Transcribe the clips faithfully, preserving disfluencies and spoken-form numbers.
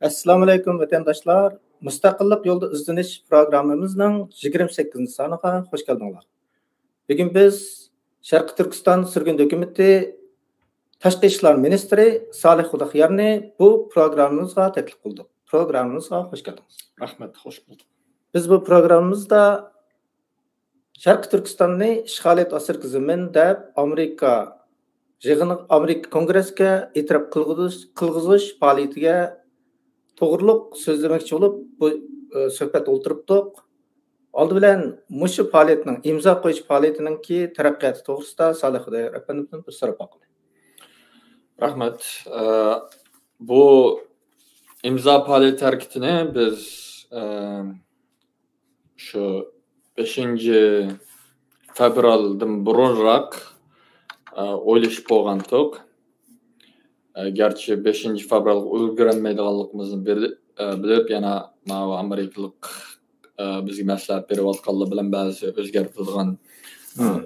ئەسسالامۇئەلەيكۇم، ۋەتەنداشلار. مۇستەقىللىق يولىدا ئىزدىنىش پروگراممىمىزنىڭ يىگىرمە سەككىزىنچى سانىغا خوش كەلدىڭلار. بۈگۈن بىز شەرقىي تۈركىستان سۈرگۈندە ھۆكۈمىتى تاشقى ئىشلار مىنىستىرى سالىھ خۇداخيارنى بۇ پروگراممىمىزغا تەكلىپ قىلدۇق. پروگراممىمىزغا خوش كەلدىڭىز. رەھمەت، خوش بولدۇق. بىز بۇ پروگراممىمىزدا شەرقىي تۈركىستاننى ئىشغالىيەت ئاستىدىكى زېمىن دەپ ئامېرىكا يىغىنى، ئامېرىكا كونگرېسكە ئېتىراپ قىلغۇزۇش، قىلغۇزۇش پائالىيىتىگە توغرۇلۇق سۆزلىمەكچى بولۇپ، بۇ، ئە، سۆھبەت ئولتۇرۇپتۇق. ئالدى بىلەن مۇشۇ پائالىيەتنىڭ، ئىمزا قويۇش پائالىيىتىنىڭكى تەرەققىياتى توغرىسىدا سالىھ خۇدايار ئەپەندىمدىن بىر سوراپ باقىلى. رەھمەت. ئە، بۇ ئىمزا پائالىيەت ھەرىكىتىنى بىز، ئە، شۇ بەشىنچى فېۋرالدىن بۇرۇنراق، ئە، ئويلىشىپ بولغانتۇق. ئە، گەرچە بەشىنچى فېۋرالغا ئۈلگۈرەلمەيدىغانلىقىمىزنى بىل-، ئە، بىلىپ، يەنە ماۋۇ ئامېرىكىلىق، ئە، بىزگە مەسلىھەت بېرىۋاتقانلار بىلەن بەزى ئۆزگەرتىدىغان، ئە، مم.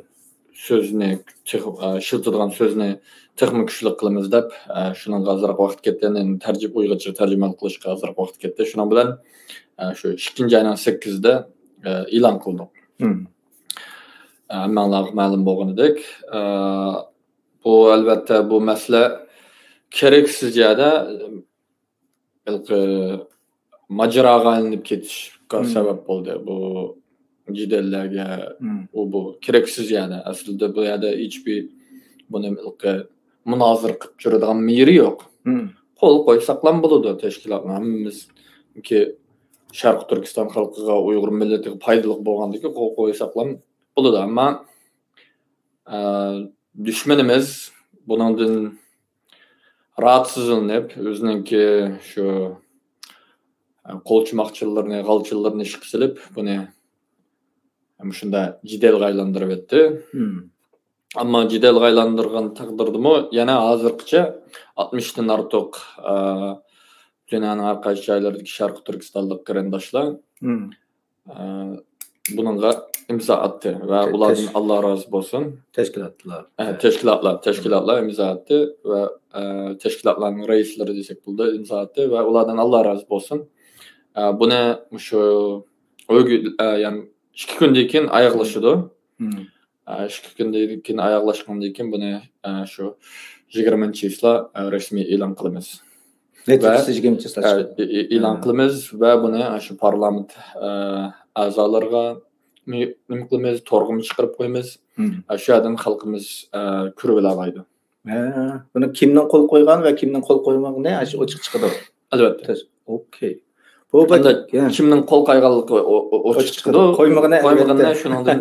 سۆزنى تېخ-، ئە، ئىشلىتىدىغان سۆزنى تېخىمۇ كۈچلۈك قىلىمىز دەپ، ئە، شۇنىڭغا ئازراق ۋاقىت كەتتى. يەنى تەرجىمە، ئۇيغۇرچە تەرجىمە قىلىشقا ئازراق ۋاقىت كەتتى. شۇنىڭ بىلەن، ئە، شۇ ئىككىنچى ئاينىڭ سەككىزىدە، ئە، ئېلان قىلدۇق. مم. ئە، ھەممەڭلارغا مەلۇم بولغىنىدەك، ئە، بۇ، ئەلۋەتتە، بۇ مەسىلە كېرەكسىز يەردە، ھېلىقى ماجىراغا ئايلىنىپ كېتىشكە مم. سەۋەب بولدى. بۇ جېدەللەرگە، مم. ئۇ بۇ كېرەكسىز يەردە. ئەسلىدە بۇ يەردە ھېچبىر بۇنى ھېلىقى مۇنازىرە قىلىپ يۈرىدىغان يېرى يوق. مم. قول قويساقلام بولىدۇ تەشكىلاتنى. ھەممىمىزكى شەرقىي تۈركىستان خەلقىگە، ئۇيغۇر مىللىتىگە پايدىلىق بولغاندىكى قول قويساقلام بولىدۇ. ئەمما، ئە، دۈشمىنىمىز بۇنىڭدىن راھەتسىزلىنىپ، ئۆزىنىڭكى شۇ، ئە، قولچىماقچىلىرىنى، غالچىلىرىنى ئىشقا سېلىپ، بۇنى مۇشۇنداق جېدەلگە ئايلاندۇرۇۋەتتى. مم. ئەمما جېدەلگە ئايلاندۇرغان تەقدىردىمۇ يەنە ھازىرغىچە ئاتمىشتىن ئارتۇق، ئە، دۇنيانىڭ ھەر قايسى جايلىرىدىكى شەرقىي تۈركىستانلىق قېرىنداشلار، مم. ئە، بۇنىڭغا ئىمزا ئاتتى ۋە تە-، ئۇلاردىن تەش-، ئاللا رازى بولسۇن. تەشكىلاتلار. ئە، تەشكىلاتلار، تەشكىلاتلار ئىمزا ئاتتى ۋە، ئە، تەشكىلاتلارنىڭ رەئىسلىرى دېسەك بولىدۇ، ئىمزا ئاتتى ۋە ئۇلاردىن ئاللا رازى بولسۇن. ئە، بۇنى مۇشۇ ئۆگۈ-، ئە، يەنى ئىككى كۈندىن كېيىن ئاياغلىشىدۇ. مم. ئە، ئىككى كۈندىن كېيىن ئاياغلاشقاندىن كېيىن بۇنى، ئە، شۇ يىگىرمىنچى چىسلا، ئە، رەسمىي ئېلان قىلىمىز. نەتىجىسى ۋە، يىگىرمىنچى چىسلا ئە، چىقىدۇ. ئې-، ئېلان مم. قىلىمىز ۋە بۇنى، ئە، شۇ پارلامېنت، ئە، ئەزالىرىغا نېمە قىلىمىز، تورغىمۇ چىقىرىپ قويىمىز. مم. ئە، شۇ يەردىن خەلقىمىز، ئە، كۆرۈۋالالايدۇ. ھە، بۇنى كىمنىڭ قول قويغان ۋە كىمنىڭ قول قويمىغىنى ئاشۇ ئوچۇق چىقىدۇ. ئەلۋەتتە. تەس-، ئوكەي. بۇ بەك، ئەمدى يا. كىمنىڭ قول قويغانلىقى ئو-، ئو-، ئوچۇق ئوچۇق چىقىدۇ. چىقىدۇ. قويمىغىنى قويمىغىنىنى ئەلۋەتتە. شۇنىڭدىن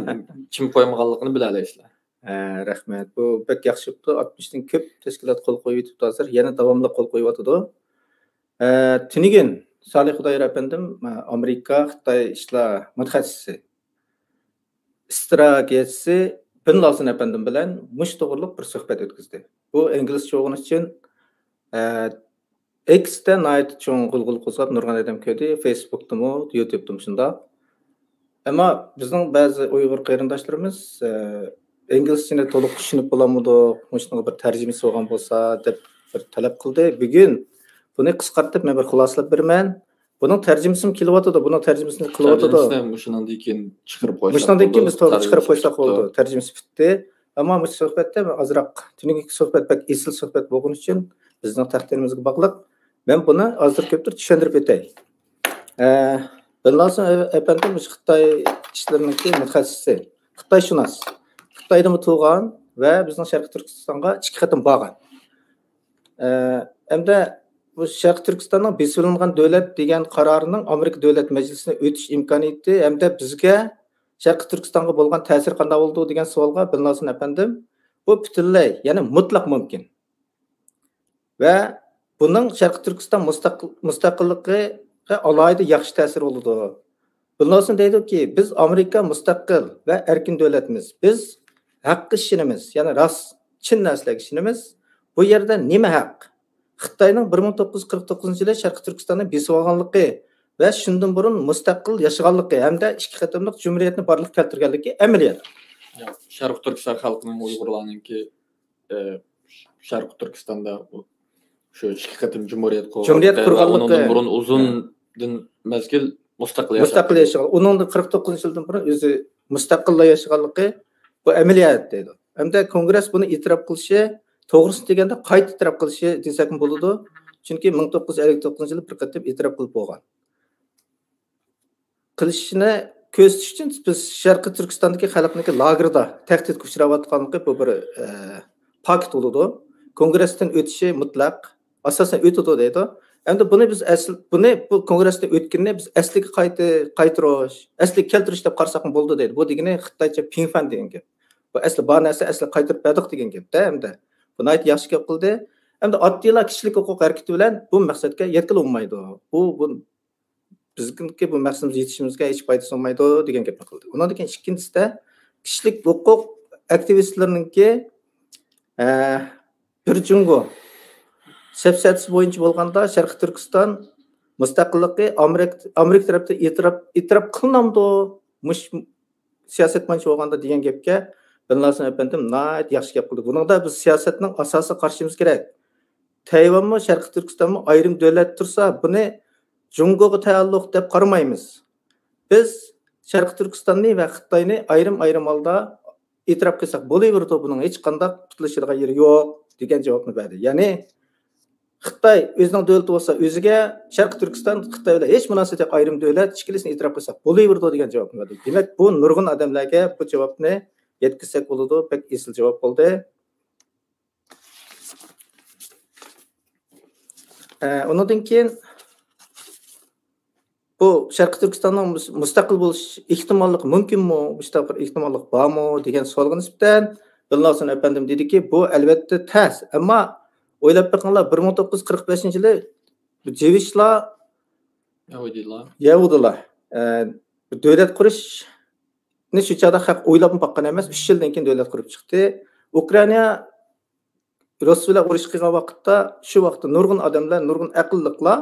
كىم قويمىغانلىقىنى بىلەلەيسىلەر. ھە، رەھمەت. بۇ بەك ياخشى بوپتۇ. ئاتمىشتىن كۆپ تەشكىلات قول قويۇۋېتىپتۇ ھازىر. يەنە داۋاملىق قول قويۇۋاتىدۇ. ئە، تۈنۈگۈن سالىھ خۇدايار ئەپەندىم، ئە، ئامېرىكا، خىتاي ئىشلار مۇتەخەسسىسى ئىسترا گېزىتى بىن لاسىن ئەپەندىم بىلەن مۇشۇ توغرىلىق بىر سۆھبەت ئۆتكۈزدى. بۇ ئىنگلىزچە بولغىنى ئۈچۈن، ئە، ئېكستا ناھايىتى چوڭ غۇلغۇلا قوزغاپ، نۇرغۇن ئادەم كۆردى. فېيسبۇكتىمۇ، يۇتۇبتىمۇ شۇنداق. ئەمما بىزنىڭ بەزى ئۇيغۇر قېرىنداشلىرىمىز، ئە، ئىنگلىزچىنى تولۇق چۈشىنىپ بولالمىدۇق، مۇشۇنىڭغا بىر تەرجىمىسى بولغان بولسا دەپ بىر تەلەپ قىلدى. بۈگۈن بۇنى قىسقارتىپ مەن بىر خۇلاسىلەپ بېرىمەن. بۇنىڭ تەرجىمىسىمۇ كېلىۋاتىدۇ، بۇنىڭ تەرجىمىسىنى قىلىۋاتىدۇ. تەرجىمىسىنى مۇشۇنىڭدىن كېيىن چىقىرىپ قويساق مۇشۇنىڭدىن كېيىن بولىدۇ. بىز تورغا چىقىرىپ قويساق بولىدۇ. تەرجىمىسى پۈتتى. ئەمما مۇشۇ سۆھبەتتە مەن ئازراق، تۈنۈگۈنكى سۆھبەت بەك ئېسىل سۆھبەت بولغىنى ئۈچۈن بىزنىڭ تەقدىرىمىزگە باغلىق. مەن بۇنى ھازىر كۆپتۇر چۈشەندۈرۈپ ئۆتەي. ئە، بىللاسىن ئەپەندىم مۇشۇ خىتاي ئىشلىرىنىڭكى مۇتەخەسسىسى، خىتايشۇناس. خىتايدىمۇ تۇغان ۋە بىزنىڭ شەرقىي تۈركىستانغا ئىككى قېتىم بارغان. ئە، ھەمدە بۇ شەرقىي تۈركىستاننىڭ بېسىۋېلىنغان دۆلەت دېگەن قارارىنىڭ ئامېرىكا دۆلەت مەجلىسىنى ئۆتۈش ئىمكانىيىتى ھەمدە بىزگە شەرقىي تۈركىستانغا بولغان تەسىرى قانداق بولىدۇ دېگەن سوئالغا بىللاسىن ئەپەندىم، بۇ پۈتۈنلەي، يەنى مۇتلەق مۇمكىن. ۋە بۇنىڭ شەرقىي تۈركىستان مۇستەقىل-، مۇستەقىللىقىغا ئالاھىدە ياخشى تەسىرى بولىدۇ. بىللاسىن دەيدۇكى، بىز ئامېرىكا مۇستەقىل ۋە ئەركىن دۆلەتمىز. بىز ھەققە ئىشىنىمىز، يەنى راست، چىن نەرسىلەرگە ئىشىنىمىز. بۇ يەردە نېمە ھەق؟ خىتاينىڭ بىر مىڭ توققۇز يۈز قىرىق توققۇزىنچى يىلى شەرقىي تۈركىستاننى بېسىۋالغانلىقى ۋە شۇندىن بۇرۇن مۇستەقىل ياشىغانلىقى ھەمدە ئىككى قېتىملىق جۇمھۇرىيەتنى بارلىققا كەلتۈرگەنلىكى ئەمەلىيەت. ياق، شەرقىي تۈركىستان خەلقىنىڭ، ئۇيغۇرلارنىڭكى، ئە، شەرقىي تۈركىستاندا بۇ شۇ ئىككى قېتىم جۇمھۇرىيەت قۇرغانلىقى، جۇمھۇرىيەت قۇرغانلىقى، ئۇنىڭدىن بۇرۇن ئۇزۇندىن مەزگىل مۇستەقىل ياشاپ، مۇستەقىل ياشىغان، ئۇنىڭدىن قىرىق توققۇزىنچى يىلدىن بۇرۇن ئۆزى مۇستەقىللا ياشىغانلىقى بۇ ئەمەلىيەت دەيدۇ. ھەمدە كونگرېس بۇنى ئېتىراپ قىلىشى، توغرىسىنى دېگەندە قايتا ئېتىراپ قىلىشى دېسەكمۇ بولىدۇ. چۈنكى مىڭ توققۇز يۈز ئەللىك توققۇزىنچى يىلى بىر قېتىم ئېتىراپ قىلىپ بولغان. قىلىشىنى كۆرسىتىش ئۈچۈن بىز شەرقىي تۈركىستاندىكى خەلقنىڭكى لاگېردا تەھدىتكە ئۇچراۋاتقانلىقى بۇ بىر، ئە، پاكىت بولىدۇ. كونگرېستىن ئۆتۈشى مۇتلەق، ئاساسەن ئۆتىدۇ دەيدۇ. ئەمدى بۇنى بىز ئەسل-، بۇنى بۇ كونگرېستىن ئۆتكىنىنى بىز ئەسلىگە قايتا-، قايتۇرۇش، ئەسلىگە كەلتۈرۈش دەپ قارىساقمۇ بولىدۇ دەيدۇ. بۇ دېگىنى خىتايچە پىڭفەن دېگەن گەپ. بۇ ئەسلى بار نەرسە ئەسلىگە قايتۇرۇپ بەردۇق دېگەن گەپتە ئەمدى. بۇ ناھايىتى ياخشى گەپ قىلدى. ئەمدى ئاددىيلا كىشىلىك ھوقۇق ھەرىكىتى بىلەن بۇ مەقسەتكە يەتكىلى بولمايدۇ. بۇ، بۇ بىزنىڭكى بۇ مەقسىتىمىزگە يېتىشىمىزگە ھېچ پايدىسى بولمايدۇ دېگەن گەپنى قىلدى. ئۇنىڭدىن كېيىن ئىككىنچىسىدە كىشىلىك ھوقۇق ئاكتىۋىستلىرىنىڭكى، ئە، بىر جۇڭگو سەپسەتىسى بويىچە بولغاندا شەرقىي تۈركىستان مۇستەقىللىقى ئامېرىكا، ئامېرىكا تەرەپتىن ئېتىراپ، ئېتىراپ قىلىنامدۇ؟ مۇش سىياسەتمانچى بولغاندا دېگەن گەپكە بىن لاسېن ئەپەندىم ناھايىتى ياخشى گەپ قىلدى. بۇنىڭدا بىز سىياسەتنىڭ ئاساسىي قارىشىمىز كېرەك. تەيۋانمۇ، شەرقىي تۈركىستانمۇ ئايرىم دۆلەت تۇرسا، بۇنى جۇڭگوغا تەئەللۇق دەپ قارىمايمىز. بىز شەرقىي تۈركىستاننى ۋە خىتاينى ئايرىم-ئايرىم ھالدا ئېتىراپ قىلساق بولۇۋېرىدۇ، بۇنىڭ ھېچقانداق پۇتلىشىدىغان يېرى يوق، دېگەن جاۋابنى بەردى. يەنى خىتاي ئۆزىنىڭ دۆلىتى بولسا ئۆزىگە، شەرقىي تۈركىستان خىتاي بىلەن ھېچ مۇناسىۋىتى يوق، ئايرىم دۆلەت، ئىككىلىسىنى ئېتىراپ قىلساق بولۇۋېرىدۇ، دېگەن جاۋابنى بەردى. دېمەك، بۇ نۇرغۇن ئادەملەرگە بۇ جاۋابنى يەتكۈزسەك بولىدۇ. بەك ئېسىل جاۋاب بولدى. ئە، ئۇنىڭدىن كېيىن بۇ شەرقىي تۈركىستاننىڭ مۇس-، مۇستەقىل بولۇش ئېھتىماللىقى مۇمكىنمۇ؟ مۇشۇنداق بىر ئېھتىماللىق بارمۇ؟ دېگەن سوئالغا نىسبەتەن بىن لاسېن ئەپەندىم دېدىكى، بۇ ئەلۋەتتە تەس. ئەمما ئويلاپ بېقىڭلار، بىر مىڭ توققۇز يۈز قىرىق بەشىنچى يىلى بۇ جېۋىشلار، يەھۇدىيلار، يەھۇدىيلار، ئە، دۆلەت قۇرۇشنى شۇ چاغدا خەق ئويلاپمۇ باققان ئەمەس، ئۈچ يىلدىن كېيىن دۆلەت قۇرۇپ چىقتى. ئۇكرائىنا روسىيە بىلەن ئۇرۇش قىلغان ۋاقىتتا، شۇ ۋاقىتتا نۇرغۇن ئادەملەر، نۇرغۇن ئەقىللىقلار،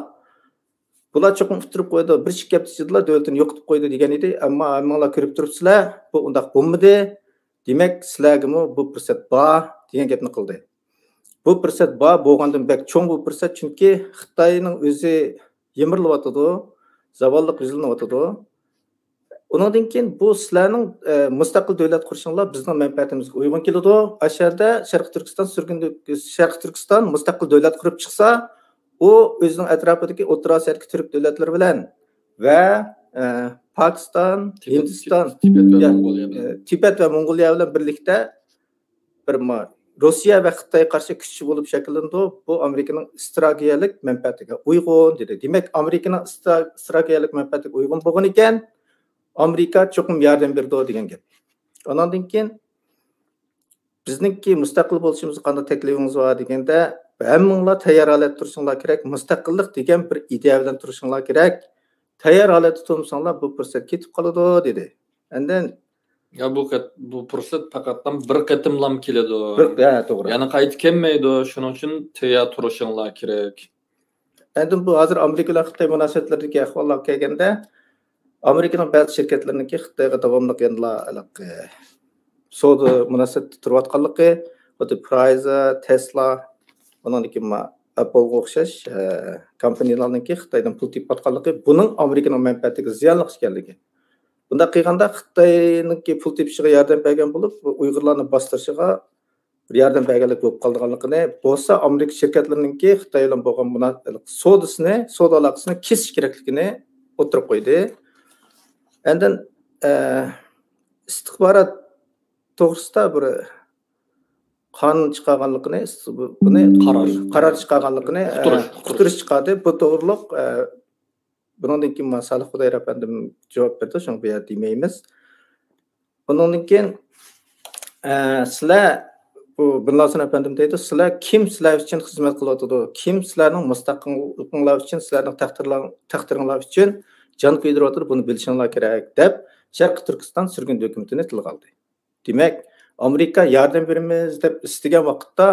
بۇلار چوقۇم ئۇتتۇرۇپ قويىدۇ، بىر ئىككى ھەپتە ئىچىدىلا دۆلىتىنى يوقىتىپ قويىدۇ دېگەن ئىدى. ئەمما ھەممىڭلار كۆرۈپ تۇرۇپسىلەر، بۇ ئۇنداق بولمىدى. دېمەك، سىلەرگىمۇ بۇ پۇرسەت بار دېگەن گەپنى قىلدى. بۇ پۇرسەت بار، بولغاندىن بەك چوڭ بۇ پۇرسەت، چۈنكى خىتاينىڭ ئۆزى يىمىرىلىۋاتىدۇ، زاۋاللىق يۈزلىنىۋاتىدۇ. ئۇنىڭدىن كېيىن بۇ سىلەرنىڭ، ئە، مۇستەقىل دۆلەت قۇرۇشۇڭلار بىزنىڭ مەنپەئەتىمىزگە ئۇيغۇن كېلىدۇ. ئاشۇ يەردە شەرقىي تۈركىستان سۈرگۈن، شەرقىي تۈركىستان مۇستەقىل دۆلەت قۇرۇپ چىقسا، ئۇ ئۆزىنىڭ ئەتراپىدىكى ئوتتۇرا ئاسىيادىكى تۈرك دۆلەتلىرى بىلەن ۋە، ئە، پاكىستان، تىبەت، ھىندىستان، تىبەت ۋە يا، موڭغۇلىيە بىلەن. ئە، تىبەت ۋە موڭغۇلىيە بىلەن بىرلىكتە بىر ما-، روسىيە ۋە خىتايغا قارشى كۈچ بولۇپ شەكىللىنىدۇ. بۇ ئامېرىكىنىڭ ئىستراتېگىيەلىك مەنپەئەتىگە ئۇيغۇن دېدى. دېمەك، ئامېرىكىنىڭ ئىستا-، ئىستراتېگىيەلىك مەنپەئەتىگە ئۇيغۇن بولغان ئىكەن، ئامېرىكا چوقۇم ياردەم بېرىدۇ دېگەن گەپ. ئاناندىن كېيىن بىزنىڭكى مۇستەقىل بولۇشىمىزغا قانداق تەكلىپىڭىز بار دېگەندە، ھەممىڭلار تەييار ھالەتتە تۇرۇشۇڭلار كېرەك، مۇستەقىللىق دېگەن بىر ئىدىيە بىلەن تۇرۇشۇڭلار كېرەك. تەييار ھالەتتە تۇرمىساڭلار بۇ پۇرسەت كېتىپ قالىدۇ دېدى. ئەندىن يا بۇ قېت-، بۇ پۇرسەت پەقەتلا بىر قېتىملام كېلىدۇ. بىر، ھە، توغرا. يەنە قايتا كەلمەيدۇ. شۇنىڭ ئۈچۈن تەييار تۇرۇشۇڭلار كېرەك. ئەندىن بۇ ھازىر ئامېرىكا بىلەن خىتاي مۇناسىۋەتلىرىدىكى ئەھۋاللارغا كەلگەندە، ئامېرىكىنىڭ بەزى شىركەتلىرىنىڭكى خىتايغا داۋاملىق يەنىلا ھېلىقى سودا مۇناسىۋىتىدە تۇرۇۋاتقانلىقى، خۇددى پرايزېر، تېسلا، ئۇنىڭدىن كېيىن ما-، ئەپپلغا ئوخشاش، ئە، كومپانىيەلەرنىڭكى خىتايدىن پۇل تېپىۋاتقانلىقى، بۇنىڭ ئامېرىكىنىڭ مەنپەئەتىگە زىيانلىق ئىكەنلىكى. بۇنداق قىلغاندا خىتاينىڭكى پۇل تېپىشىغا ياردەم بەرگەن بولۇپ، ئۇيغۇرلارنى باستۇرۇشىغا بىر ياردەم بەرگەنلىك بولۇپ قالىدىغانلىقىنى، بولسا ئامېرىكا شىركەتلىرىنىڭكى خىتاي بىلەن بولغان مۇنا-، سودىسىنى، سودا ئالاقىسىنى كېسىش كېرەكلىكىنى ئوتتۇرىغا قويدى. ئاندىن، ئە، ئىستىخبارات توغرىسىدا بىر قانۇن چىقارغانلىقىنى، بۇنى قارار. قارار چىقارغانلىقىنى، ئۇقتۇرۇش، ئە، ئۇقتۇرۇش. ئۇقتۇرۇش چىقاردى. بۇ توغرۇلۇق، ئە، بۇنىڭدىن كېيىن ما سالىھ خۇدايار ئەپەندىم جاۋاب بەردى، شۇڭا بۇ يەردە دېمەيمىز. ئۇنىڭدىن كېيىن، ئە، سىلەر، بۇ بىن لاسېن ئەپەندىم دەيدۇ، سىلەر كىم سىلەر ئۈچۈن خىزمەت قىلىۋاتىدۇ؟ كىم سىلەرنىڭ مۇستەقىللىقىڭلار ئۈچۈن، سىلەرنىڭ تەقدىرلار-، تەقدىرىڭلار ئۈچۈن جان كۆيدۈرۈۋاتىدۇ؟ بۇنى بىلىشىڭلار كېرەك، دەپ شەرقىي تۈركىستان سۈرگۈندە ھۆكۈمىتىنى تىلغا ئالدى. دېمەك، ئامېرىكا ياردەم بېرىمىز دەپ ئىستىگەن ۋاقىتتا،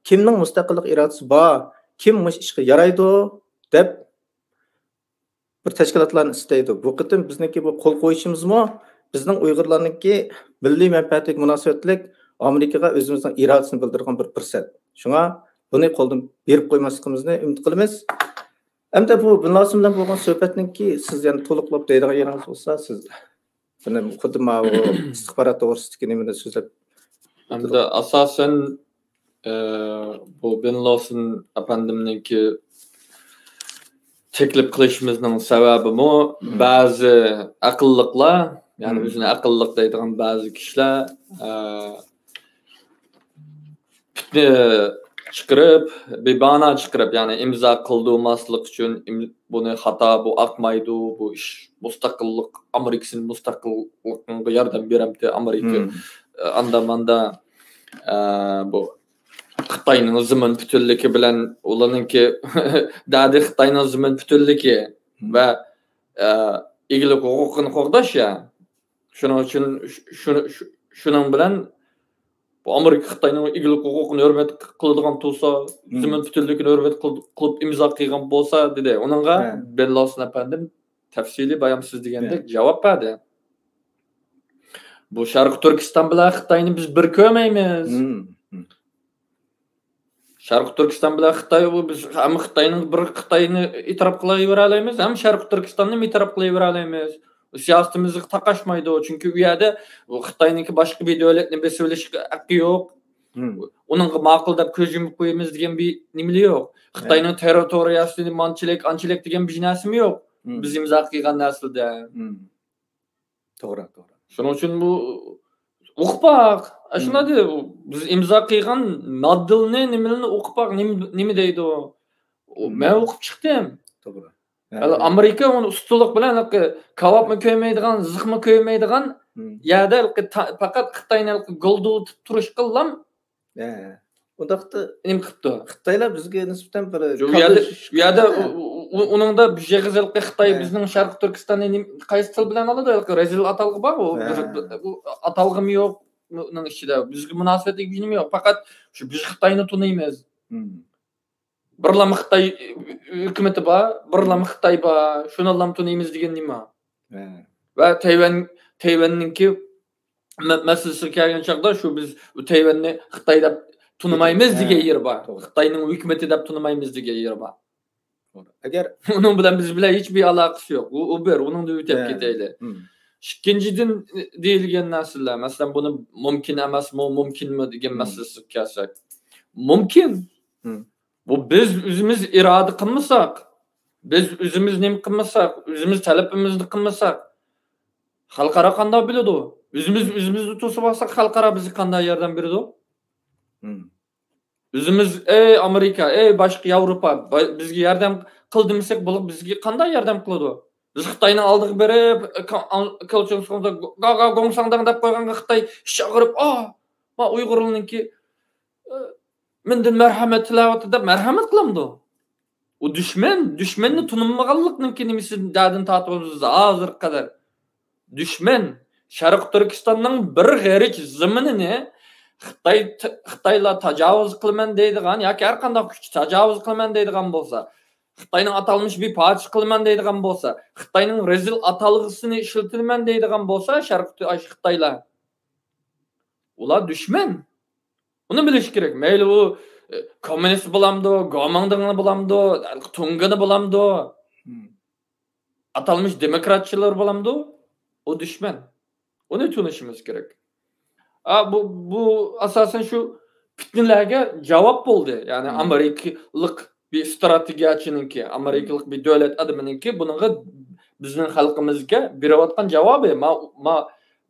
كىمنىڭ مۇستەقىللىق ئىرادىسى بار، كىم مۇشۇ ئىشقا يارايدۇ دەپ بىر تەشكىلاتلارنى ئىستەيدۇ. بۇ قېتىم بىزنىڭكى بۇ قول قويۇشىمىزمۇ بىزنىڭ ئۇيغۇرلارنىڭكى مىللىي مەنپەئەتىگە مۇناسىۋەتلىك ئامېرىكىغا ئۆزىمىزنىڭ ئىرادىسىنى بىلدۈرىدىغان بىر پۇرسەت. شۇڭا بۇنى قولدىن بېرىپ قويماسلىقىمىزنى ئۈمىد قىلىمىز. ئەمدى بۇ بىن لاسىن بىلەن بولغان سۆھبەتنىڭكى سىز يەنە تولۇقلاپ دەيدىغان يېرىڭىز بولسا، سىز بۇنى خۇددى ماۋۇ ئىستىخبارات توغرىسىدىكى نېمىنى سۆزلەپ. ئەمدى ئاساسەن، ئە، بۇ بىن لاسىن ئەپەندىمنىڭكى تەكلىپ قىلىشىمىزنىڭ سەۋەبىمۇ، بەزى ئەقىللىقلار، يەنى ئۆزىنى ئەقىللىق دەيدىغان بەزى كىشىلەر، ئە، پىتنە چىقىرىپ، بىبانا چىقىرىپ، يەنى ئىمزا قىلدۇرماسلىق ئۈچۈن، ئىم-، بۇنى خاتا، بۇ ئاقمايدۇ، بۇ ئىش مۇستەقىللىق، ئامېرىكىسىنى مۇستەقىللىقىغا ياردەم بېرەمتى ئامېرىكا. ئاندا ماندا، ئە، بۇ خىتاينىڭ زېمىن پۈتۈنلۈكى بىلەن ئۇلارنىڭكى دەدى خىتاينىڭ زېمىن پۈتۈنلۈكى ۋە، ئە، ئىگىلىك ھوقۇقىنى قوغداش يا. شۇنىڭ ئۈچۈن شۇ-، شۇ-، شۇنىڭ بىلەن بۇ ئامېرىكا خىتاينىڭ ئىگىلىك ھوقۇقىنى ھۆرمەت قىلىدىغان تۇرسا، زېمىن پۈتۈنلۈكىنى ھۆرمەت قىل-، قىلىپ ئىمزا قىلغان بولسا، دېدى. ئۇنىڭغا بېن لاسىن ئەپەندىم تەپسىلىي بايام سىز دېگەندەك جاۋاب بەردى. بۇ شەرقىي تۈركىستان بىلەن خىتاينى بىز بىر كۆرمەيمىز. شەرقىي تۈركىستان بىلەن خىتاي، بۇ بىز ھەم خىتاينىڭ بىر خىتاينى ئېتىراپ قىلىۋېرەلەيمىز، ھەم شەرقىي تۈركىستاننى ئېتىراپ قىلىۋېرەلەيمىز. سىياسىتىمىزگە تاقاشمايدۇ، چۈنكى ئۇ يەردە خىتاينىڭكى باشقا بىر دۆلەتنى بېسىۋېلىش ھەققى يوق. ئۇنىڭغا ماقۇل دەپ كۆز يۇمۇپ قويىمىز دېگەن بىر نېمىلى يوق. خىتاينىڭ تېررىتورىيەسى مانچىلىك، ئانچىلىك دېگەن بىر نەرسىمۇ يوق. بىز ئىمزا قىلغان نەرسىلەردە. توغرا، توغرا. شۇنىڭ ئۈچۈن بۇ ئوقۇپ باق. ئاشۇنداق دېدى. بىز ئىمزا قىلغان ماددىلىنى، نېمىلىنى ئوقۇپ باق. نېمە، نېمە دەيدۇ؟ مەن ئوقۇپ چىقتىم. توغرا. ئامېرىكا ئۇنى ئۇستىلىق بىلەن كاۋاپمۇ كۆيمەيدىغان، زىخمۇ كۆيمەيدىغان يەردە پەقەت خىتاينى گولدۇۋېتىپ تۇرۇشقىلا ئۇنداقتا نېمە قىپتۇ؟ خىتايلار بىزگە نىسبەتەن بىر ئۇ يەردە، ئۇ يەردە ئۇنىڭدا بىر ئېغىز خىتاي بىزنىڭ شەرقىي تۈركىستاننى قايسى تىل بىلەن ئالىدۇ؟ رەزىل ئاتالغۇ بار، ئۇ ئاتالغۇمۇ يوق ئۇنىڭ ئىچىدە. بىزگە مۇناسىۋەتلىك بىر نېمە يوق. پەقەت شۇ بىز خىتاينى تونۇيمىز. بىرلام خىتاي ھۆكۈمىتى بار، بىرلام خىتاي بار، شۇنىلام تونۇيمىز دېگەن نېمە؟ ۋە تەيۋەن، تەيۋەننىڭكى مەسىلىسىگە كەلگەن چاغدا شۇ بىز تەيۋەننى خىتاي دەپ تونۇمايمىز دېگەن يېرى بار. خىتاينىڭ ھۆكۈمىتى دەپ تونۇمايمىز دېگەن يېرى بار. ئەگەر ئۇنىڭ بىلەن بىز بىلەن ھېچبىر ئالاقىسى يوق. ئۇ، ئۇ بىر، ئۇنىڭدىن ئۆتۈپ كېتەيلى. ئىككىنچىدىن دېيىلگەن نەرسىلەر، مەسىلەن، بۇنى مۇمكىن ئەمەسمۇ، مۇمكىنمۇ دېگەن مەسىلىسىگە كەلسەك. مۇمكىن. بۇ بىز ئۆزىمىز ئىرادە قىلمىساق، بىز ئۆزىمىز نېمە قىلمىساق، ئۆزىمىز تەلىپىمىزنى قىلمىساق، خەلقئارا قانداق بىلىدۇ؟ ئۆزىمىز ئۆزىمىزنى توسۇپ ئالساق، خەلقئارا بىزگە قانداق ياردەم بېرىدۇ؟ ئۆزىمىز، ئەي ئامېرىكا، ئەي باشقا ياۋروپا، بىزگە ياردەم قىل دېمىسەك، بۇلار بىزگە قانداق ياردەم قىلىدۇ؟ بىز خىتاينىڭ ئالدىغا بېرىپ، گا گا گوڭساڭداڭ دەپ قويغانغا خىتاي ئىچى ئاغرىپ، ئا، ما ئۇيغۇرلارنىڭكى مەندىن مەرھەمەت تىلەۋاتىدۇ دەپ مەرھەمەت قىلامدۇ؟ ئۇ دۈشمەن، دۈشمەننى تونۇمىغانلىقنىڭكى نېمىسىدىن دەردىن تارتىۋاتىمىز ھازىرغا قەدەر. دۈشمەن شەرقىي تۈركىستاننىڭ بىر غېرىچ زېمىنىنى خىتاي، خىتايلار تاجاۋۇز قىلىمەن دەيدىغان ياكى ھەر قانداق كۈچ تاجاۋۇز قىلىمەن دەيدىغان بولسا، خىتاينىڭ ئاتالمىش بىر پارچىسى قىلىمەن دەيدىغان بولسا، خىتاينىڭ رەزىل ئاتالغۇسىنى ئىشلىتىمەن دەيدىغان بولسا، شەرقىي خىتايلار ئۇلار دۈشمەن. ئۇنى بىلىش كېرەك. مەيلى ئۇ، ئە، كوممۇنىست بولامدۇ، گومىڭدىڭ بولامدۇ، تۇڭگىنى بولامدۇ، ئاتالمىش دېموكراتچىلار بولامدۇ، ئۇ دۈشمەن. ئۇنى تونۇشىمىز كېرەك. ئا، بۇ، بۇ ئاساسەن شۇ پىتنىلەرگە جاۋاب بولدى. يەنى ئامېرىكىلىق بىر ئىستراتېگىيەچىنىڭكى، ئامېرىكىلىق بىر دۆلەت ئادىمىنىڭكى بۇنىڭغا بىزنىڭ خەلقىمىزگە بېرىۋاتقان جاۋابى، ما، ما،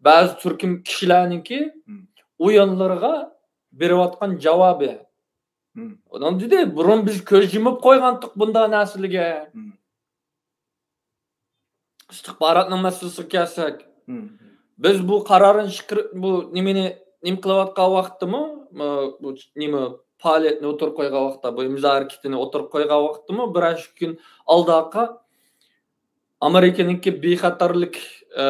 بەزى تۈركۈم كىشىلەرنىڭكى ئويۇنلىرىغا بېرىۋاتقان جاۋابى. ئۇنىڭ دېدى، بۇرۇن بىز كۆز يۇمۇپ قويغانتۇق بۇنداق نەرسىلەرگە. ئىستىخباراتنىڭ مەسىلىسىگە كەلسەك، بىز بۇ قارارنى چىقىرىپ، بۇ نېمىنى، نېمە قىلىۋاتقان ۋاقىتتىمۇ، بۇ نېمە، پائالىيەتنى ئوتتۇرىغا قويغان ۋاقىتتا، بۇ ئىمزا ھەرىكىتىنى ئوتتۇرىغا قويغان ۋاقىتتىمۇ بىر نەچچە كۈن ئالدىغا ئامېرىكىنىڭكى بىخەتەرلىك، ئە،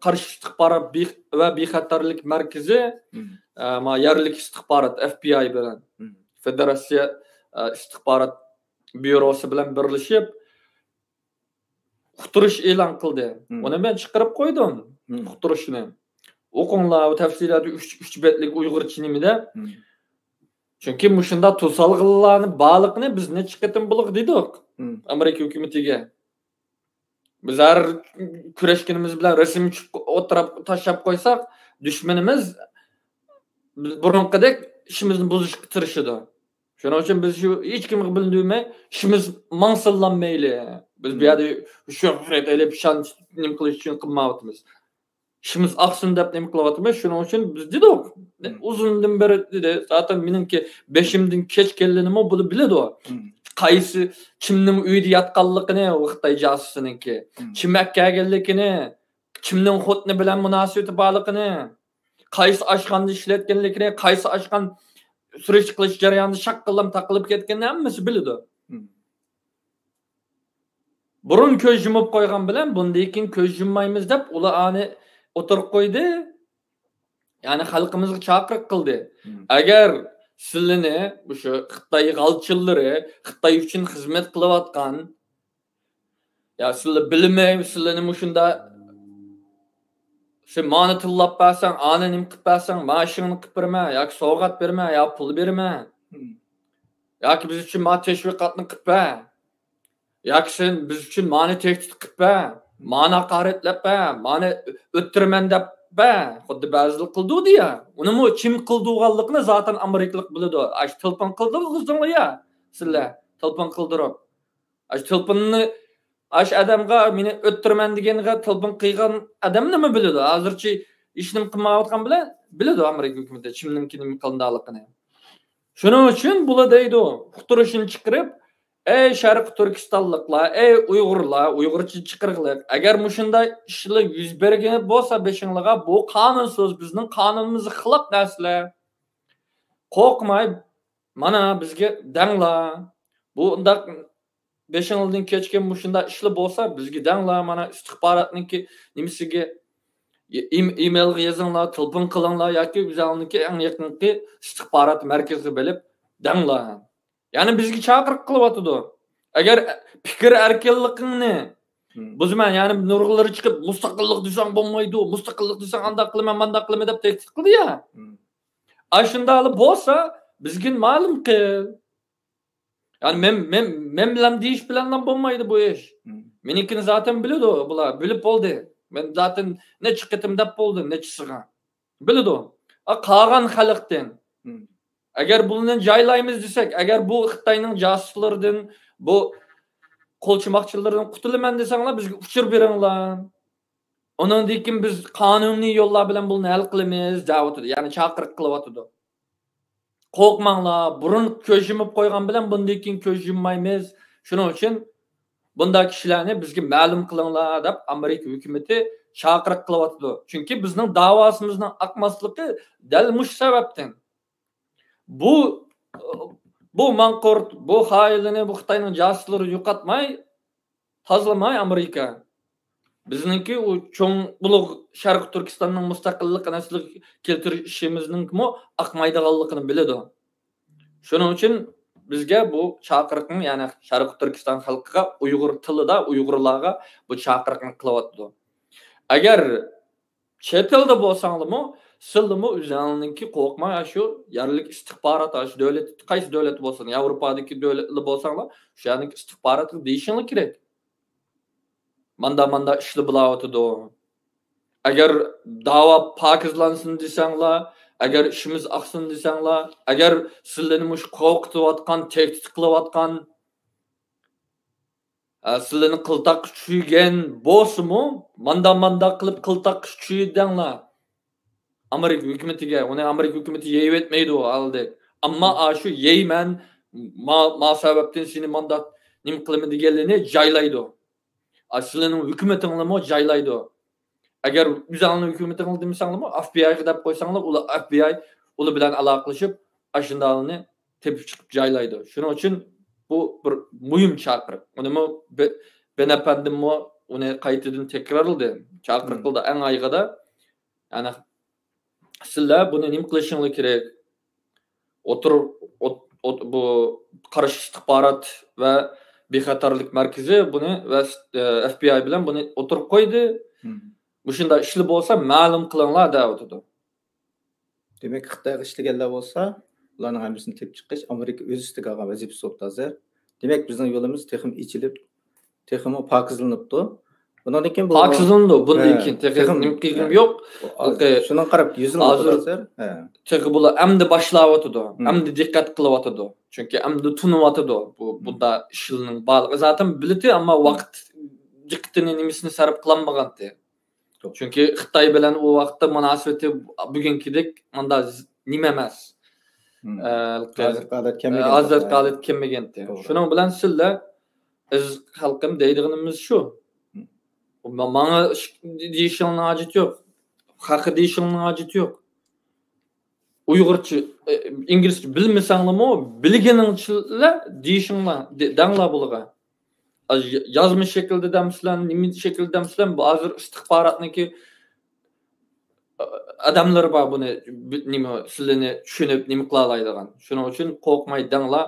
قارشى ئىستىخبارات بىخ-، ۋە بىخەتەرلىك مەركىزى، ئە، ما يەرلىك ئىستىخبارات، ئەف بى ئاي بىلەن، فېدېراتسىيە، ئە، ئىستىخبارات بيۇروسى بىلەن بىرلىشىپ، ئۇقتۇرۇش ئېلان قىلدى. ئۇنى مەن چىقىرىپ قويدۇم، ئۇقتۇرۇشنى. ئوقۇڭلار، ئۇ تەپسىلاتى ئۈچ، ئۈچ بەتلىك ئۇيغۇرچە نېمىدە. چۈنكى مۇشۇنداق توسالغۇلارنى بارلىقىنى بىز نەچچە قېتىم بولۇق دېدۇق ئامېرىكا ھۆكۈمىتىگە. بىز ھەر كۈرەشكىنىمىز بىلەن رەسىم چۈشۈپ ئوتتۇرىغا تاشلاپ قويساق، دۈشمىنىمىز بۇرۇنقىدەك ئىشىمىزنى بۇزۇشقا تىرىشىدۇ. شۇنىڭ ئۈچۈن بىز شۇ ھېچكىمگە بىلدۈرمەي ئىشىمىز ماڭسىنلا مەيلى. بىز بۇ يەردە شۆھرەت ئېلىپ، شان نېمە قىلىش ئۈچۈن قىلمايۋاتىمىز. ئىشىمىز ئاقسۇن دەپ نېمە قىلىۋاتىمىز. شۇنىڭ ئۈچۈن بىز دېدۇق. ئۇزۇندىن بېرى دېدى. زاتەن مېنىڭكى بېشىمدىن كەچكەنلىرىنىمۇ بۇلار بىلىدۇ. قايسى، كىمنىڭ ئۆيىدە ياتقانلىقىنى، خىتاي جاسۇسىنىڭكى، كىم ئەكەلگەنلىكىنى، كىمنىڭ خوتۇنى بىلەن مۇناسىۋىتى بارلىقىنى، قايسى ئاشخانىدا ئىشلەتكەنلىكىنى، قايسى ئاشخانا سۈرۈشتە قىلىش جەريانىدا شاققىلام تاقىلىپ كەتكىنىنى ھەممىسى بىلىدۇ. بۇرۇن كۆز يۇمۇپ قويغان بىلەن بۇندىن كېيىن كۆز يۇممايمىز دەپ ئۇلار ئانى ئوتتۇرىغا قويدى. يەنى خەلقىمىزگە چاقىرىق قىلدى. ئەگەر سىلىنى مۇشۇ خىتاي غالچىلىرى، خىتاي ئۈچۈن خىزمەت قىلىۋاتقان، يا سىلەر بىلمەي، سىلىنى مۇشۇندا، سەن مانى تىللاپ بەرسەڭ، ئانى نېمە قىلىپ بەرسەڭ، مائاشىڭنى قىلىپ بېرىمەن ياكى سوۋغات بېرىمەن يا پۇل بېرىمەن. ياكى بىز ئۈچۈن ما تەشۋىقاتنى قىلىپ بەر. ياكى سەن بىز ئۈچۈن مانى تەھدىت قىلىپ بەر، مانى ھاقارەتلەپ بەر، مانى ئۆلتۈرىمەن دەپ بەر. خۇددى بەزىلەر قىلدۇدى يا. ئۇنىمۇ كىم قىلدۇرغانلىقىنى زاتەن ئامېرىكىلىق بىلىدۇ. ئاشۇ تېلېفون قىلدۇرغۇزدۇڭلار يا سىلەر. تېلېفون قىلدۇرۇپ. ئاشۇ تېلېفوننى، ئاشۇ ئادەمگە مېنى ئۆلتۈرىمەن دېگەنگە تېلېفون قىلغان ئادەمنىمۇ بىلىدۇ. ھازىرچە ھېچنېمە قىلمايۋاتقان بىلەن بىلىدۇ ئامېرىكا ھۆكۈمىتى كىمنىڭكى نېمە قىلىندىغانلىقىنى. شۇنىڭ ئۈچۈن بۇلار دەيدۇ، ئۇقتۇرۇشنى چىقىرىپ، ئەي شەرقىي تۈركىستانلىقلار، ئەي ئۇيغۇرلار، ئۇيغۇرچە چىقىرىقلىق، ئەگەر مۇشۇنداق ئىشلار يۈز بەرگەن بولسا بېشىڭلارغا، بۇ قانۇنسىز، بىزنىڭ قانۇنىمىزغا خىلاپ نەرسىلەر. قورقماي، مانا بىزگە دەڭلار. بۇ ئۇنداق بېشىڭلاردىن كەچكەن مۇشۇنداق ئىشلار بولسا، بىزگە دەڭلار، مانا ئىستىخباراتنىڭكى نېمىسىگە، ئىم-، ئىمېيلغا يېزىڭلار، تېلېفون قىلىڭلار ياكى ئۆزۈڭلارنىڭكى ئەڭ يېقىنقى ئىستىخبارات مەركىزىگە بېرىپ دەڭلار. يەنى بىزگە چاقىرىق قىلىۋاتىدۇ. ئەگەر پىكىر ئەركىنلىكىڭنى بۇزىمەن، يەنى نۇرغۇنلىرى چىقىپ، مۇستەقىللىق دېسەڭ بولمايدۇ، مۇستەقىللىق دېسەڭ ئانداق قىلىمەن، مانداق قىلىمەن دەپ تەھدىت قىلدى يا. ئاشۇنداقلا بولسا، بىزگە مەلۇم قىل. يەنى مەن، مەن، مەن بىلەن دېيىش بىلەنلا بولمايدۇ بۇ ئىش. مېنىڭكىنى زاتەن بىلىدۇ بۇلار، بىلىپ بولدى. مەن زاتەن نەچچە قېتىم دەپ بولدۇم، نەچچىسىغا. بىلىدۇ. ئا، قالغان خەلقتىن. ئەگەر بۇنى جايلايمىز دېسەك، ئەگەر بۇ خىتاينىڭ جاسۇسلىرىدىن، بۇ قولچىماقچىلىرىدىن قۇتۇلىمەن دېسەڭلار، بىزگە ئۇچۇر بېرىڭلار. ئۇنىڭدىن كېيىن بىز قانۇنىي يوللار بىلەن بۇنى ھەل قىلىمىز دەۋاتىدۇ. يەنى چاقىرىق قىلىۋاتىدۇ. قورقماڭلار، بۇرۇن كۆز يۇمۇپ قويغان بىلەن بۇندىن كېيىن كۆز يۇممايمىز. شۇنىڭ ئۈچۈن بۇنداق كىشىلەرنى بىزگە مەلۇم قىلىڭلار دەپ ئامېرىكا ھۆكۈمىتى چاقىرىق قىلىۋاتىدۇ. چۈنكى بىزنىڭ داۋاسىمىزنىڭ ئاقماسلىقى دەل مۇشۇ سەۋەبتىن. بۇ، بۇ ماڭقۇرت، بۇ خائىنلىرىنى بۇ خىتاينىڭ جاسۇسلىرى يوقاتماي، تازىلىماي ئامېرىكا. بىزنىڭكى ئۇ چوڭ ئۇلۇغ شەرقىي تۈركىستاننىڭ مۇستەقىللىقىنى ئەسلىگە كەلتۈرۈشىمىزنىڭمۇ ئاقمايدىغانلىقىنى بىلىدۇ. شۇنىڭ ئۈچۈن بىزگە بۇ چاقىرىقنى، يەنى شەرقىي تۈركىستان خەلقىگە ئۇيغۇر تىلىدا ئۇيغۇرلارغا بۇ چاقىرىقنى قىلىۋاتىدۇ. ئەگەر چەت ئەلدە بولساڭلىمۇ، سىلىمۇ ئۆزۈڭلارنىڭكى قورقماي، ئاشۇ يەرلىك ئىستىخبارات، ئاشۇ دۆلەت، قايسى دۆلەت بولسۇن، ياۋروپادىكى دۆلەتلەر بولساڭلار، شۇ يەرنىڭكى ئىستىخباراتىغا دېيىشىڭلار كېرەك. ماندا، ماندا ئىشلار بولاۋاتىدۇ. ئەگەر داۋا پاكىزلانسۇن دېسەڭلار، ئەگەر ئىشىمىز ئاقسۇن دېسەڭلار، ئەگەر سىلىنى مۇشۇ قورقۇتۇۋاتقان، تەھدىت قىلىۋاتقان، ئە، سىلىنى قىلتاققا چۈشۈرگەن بولسىمۇ، ماندا، ماندا قىلىپ قىلتاققا چۈشۈردەڭلار. ئامېرىكا ھۆكۈمىتىگە، ئۇنى ئامېرىكا ھۆكۈمىتى يەيۋەتمەيدۇ ھالدەك. ئەمما ئاشۇ يەيمەن، ما، ما سەۋەبتىن سېنى مانداق نېمە قىلىمەن دېگەنلىرىنى جايلايدۇ. ئا، سىلىنىڭ ھۆكۈمىتىڭلارمۇ جايلايدۇ. ئەگەر ئۆزۈڭلارنىڭ ھۆكۈمىتىڭلار دېمىسەڭلارمۇ، ئەف بى ئايغا دەپ قويساڭلار، ئۇلار ئەف بى ئاي ئۇلار بىلەن ئالاقىلىشىپ، ئاشۇنداقلارنى تېپىپ چىقىپ جايلايدۇ. شۇنىڭ ئۈچۈن بۇ بىر مۇھىم چاقىرىق. ئۇنىمۇ بې-، بېن ئەپەندىممۇ ئۇنى قايتىدىن تەكرارلىدى. چاقىرىق قىلدى ئەڭ ئاخىرىدا. يەنى سىلەر بۇنى نېمە قىلىشىڭلار كېرەك؟ ئوتتۇر-، ئوت-، ئوت-، بۇ قارشى ئىستىخبارات ۋە بىخەتەرلىك مەركىزى بۇنى ۋە، ئە، ئەف بى ئاي بىلەن بۇنى ئوتتۇرىغا قويدى. مۇشۇنداق ئىشلار بولسا مەلۇم قىلىڭلار دەۋاتىدۇ. دېمەك، خىتايغا ئىشلىگەنلەر بولسا، بۇلارنىڭ ھەممىسىنى تېپىپ چىقىش ئامېرىكا ئۆز ئۈستىگە ئالغان ۋەزىپىسى بولۇپتۇ ھازىر. دېمەك، بىزنىڭ يولىمىز تېخىمۇ ئېچىلىپ، تېخىمۇ پاكىزلىنىپتۇ. بۇنىڭدىن كېيىن بۇ پاكىزلىنىدۇ. بۇندىن ھە، كېيىن تېخى تېخىمۇ، نېمە قىلغىنىم ھە. يوق. شۇنىڭغا قاراپ يۈزلىنىۋاتىدۇ ھازىر. ھازىر. ھە. تېخى بۇلار ئەمدى باشلاۋاتىدۇ. مم. ئەمدى دىققەت قىلىۋاتىدۇ. چۈنكى ئەمدى تونۇۋاتىدۇ. بۇ، مم. بۇنداق ئىشلارنىڭ بارلىقى. زاتەن بىلىتى، ئەمما مم. ۋاقىت دىققىتىنى، نېمىسىنى سەرپ قىلالمىغانتى. توغرا. چۈنكى خىتاي بىلەن ئۇ ۋاقىتتا مۇناسىۋىتى بۈگۈنكىدەك مۇنداق ز-، نېمە ئەمەس. مم. ئە، ھازىرقى ھالەتكە كەلمىگەن. ھازىرقى ھالەتكە كەلمىگەنتى. توغرا. شۇنىڭ بىلەن سىلەر، ئەزىز خەلقىم، دەيدىغىنىمىز شۇ. مم. ما-، ماڭا ئىش-، دېيىشىڭلارنىڭ ھاجىتى يوق. خەققە دېيىشىڭلارنىڭ ھاجىتى يوق. ئۇيغۇرچە، ئە، ئىنگلىزچە بىلمىسەڭلارمۇ، بىلگىنىڭچىلەر دېيىشىڭلار، دە-، دەڭلار بۇلارغا. ئاز-، يازما شەكىلدە دەمسىلەر، نېمە شەكىلدە دەمسىلەر، بۇ ھازىر ئىستىخباراتنىڭكى، ئە، ئادەملىرى بار بۇنى، بى-، نېمە، سىلىنى چۈشىنىپ، نېمە قىلالايدىغان. شۇنىڭ ئۈچۈن قورقماي دەڭلار.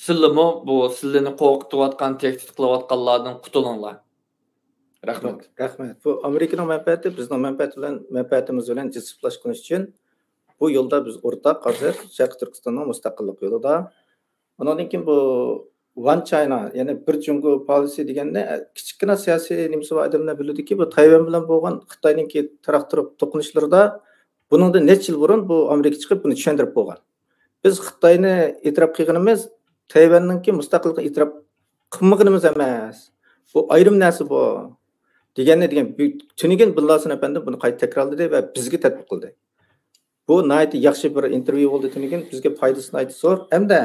سىلىمۇ بۇ سىلىنى قورقۇتۇۋاتقان، تەھدىت قىلىۋاتقانلاردىن قۇتۇلۇڭلار. رەھمەت. رەھمەت. بۇ ئامېرىكىنىڭ مەنپەئەتى بىزنىڭ مەنپەئەت بىلەن، مەنپەئەتىمىز بىلەن جىسىپلاشقىنى ئۈچۈن بۇ يولدا بىز ئورتاق ھازىر شەرقىي تۈركىستاننىڭ مۇستەقىللىق يولىدا. ئۇنىڭدىن كېيىن بۇ ۋان چاينا، يەنى بىر جۇڭگو پالىسى دېگەننى، كىچىككىنە سىياسىي نېمىسى بار ئادەملەر بىلىدۇكى، بۇ تايۋان بىلەن بولغان خىتاينىڭكى تاراق-تۇرۇق توقۇنۇشلىرىدا بۇنىڭدىن نەچچە يىل بۇرۇن بۇ ئامېرىكا چىقىپ بۇنى چۈشەندۈرۈپ بولغان. بىز خىتاينى ئېتىراپ قىلغىنىمىز تەيۋەننىڭكى مۇستەقىللىقىنى ئېتىراپ قىلمىغىنىمىز ئەمەس. بۇ ئايرىم نەرسە بۇ. دېگەننى دېگەن بۈ-، تۈنۈگۈن بىللاسىن ئەپەندىم بۇنى قايتا تەكرارلىدى ۋە بىزگە تەتبىق قىلدى. بۇ ناھايىتى ياخشى بىر ئىنتېرۋيۇ بولدى تۈنۈگۈن. بىزگە پايدىسى ناھايىتى زور. ھەمدە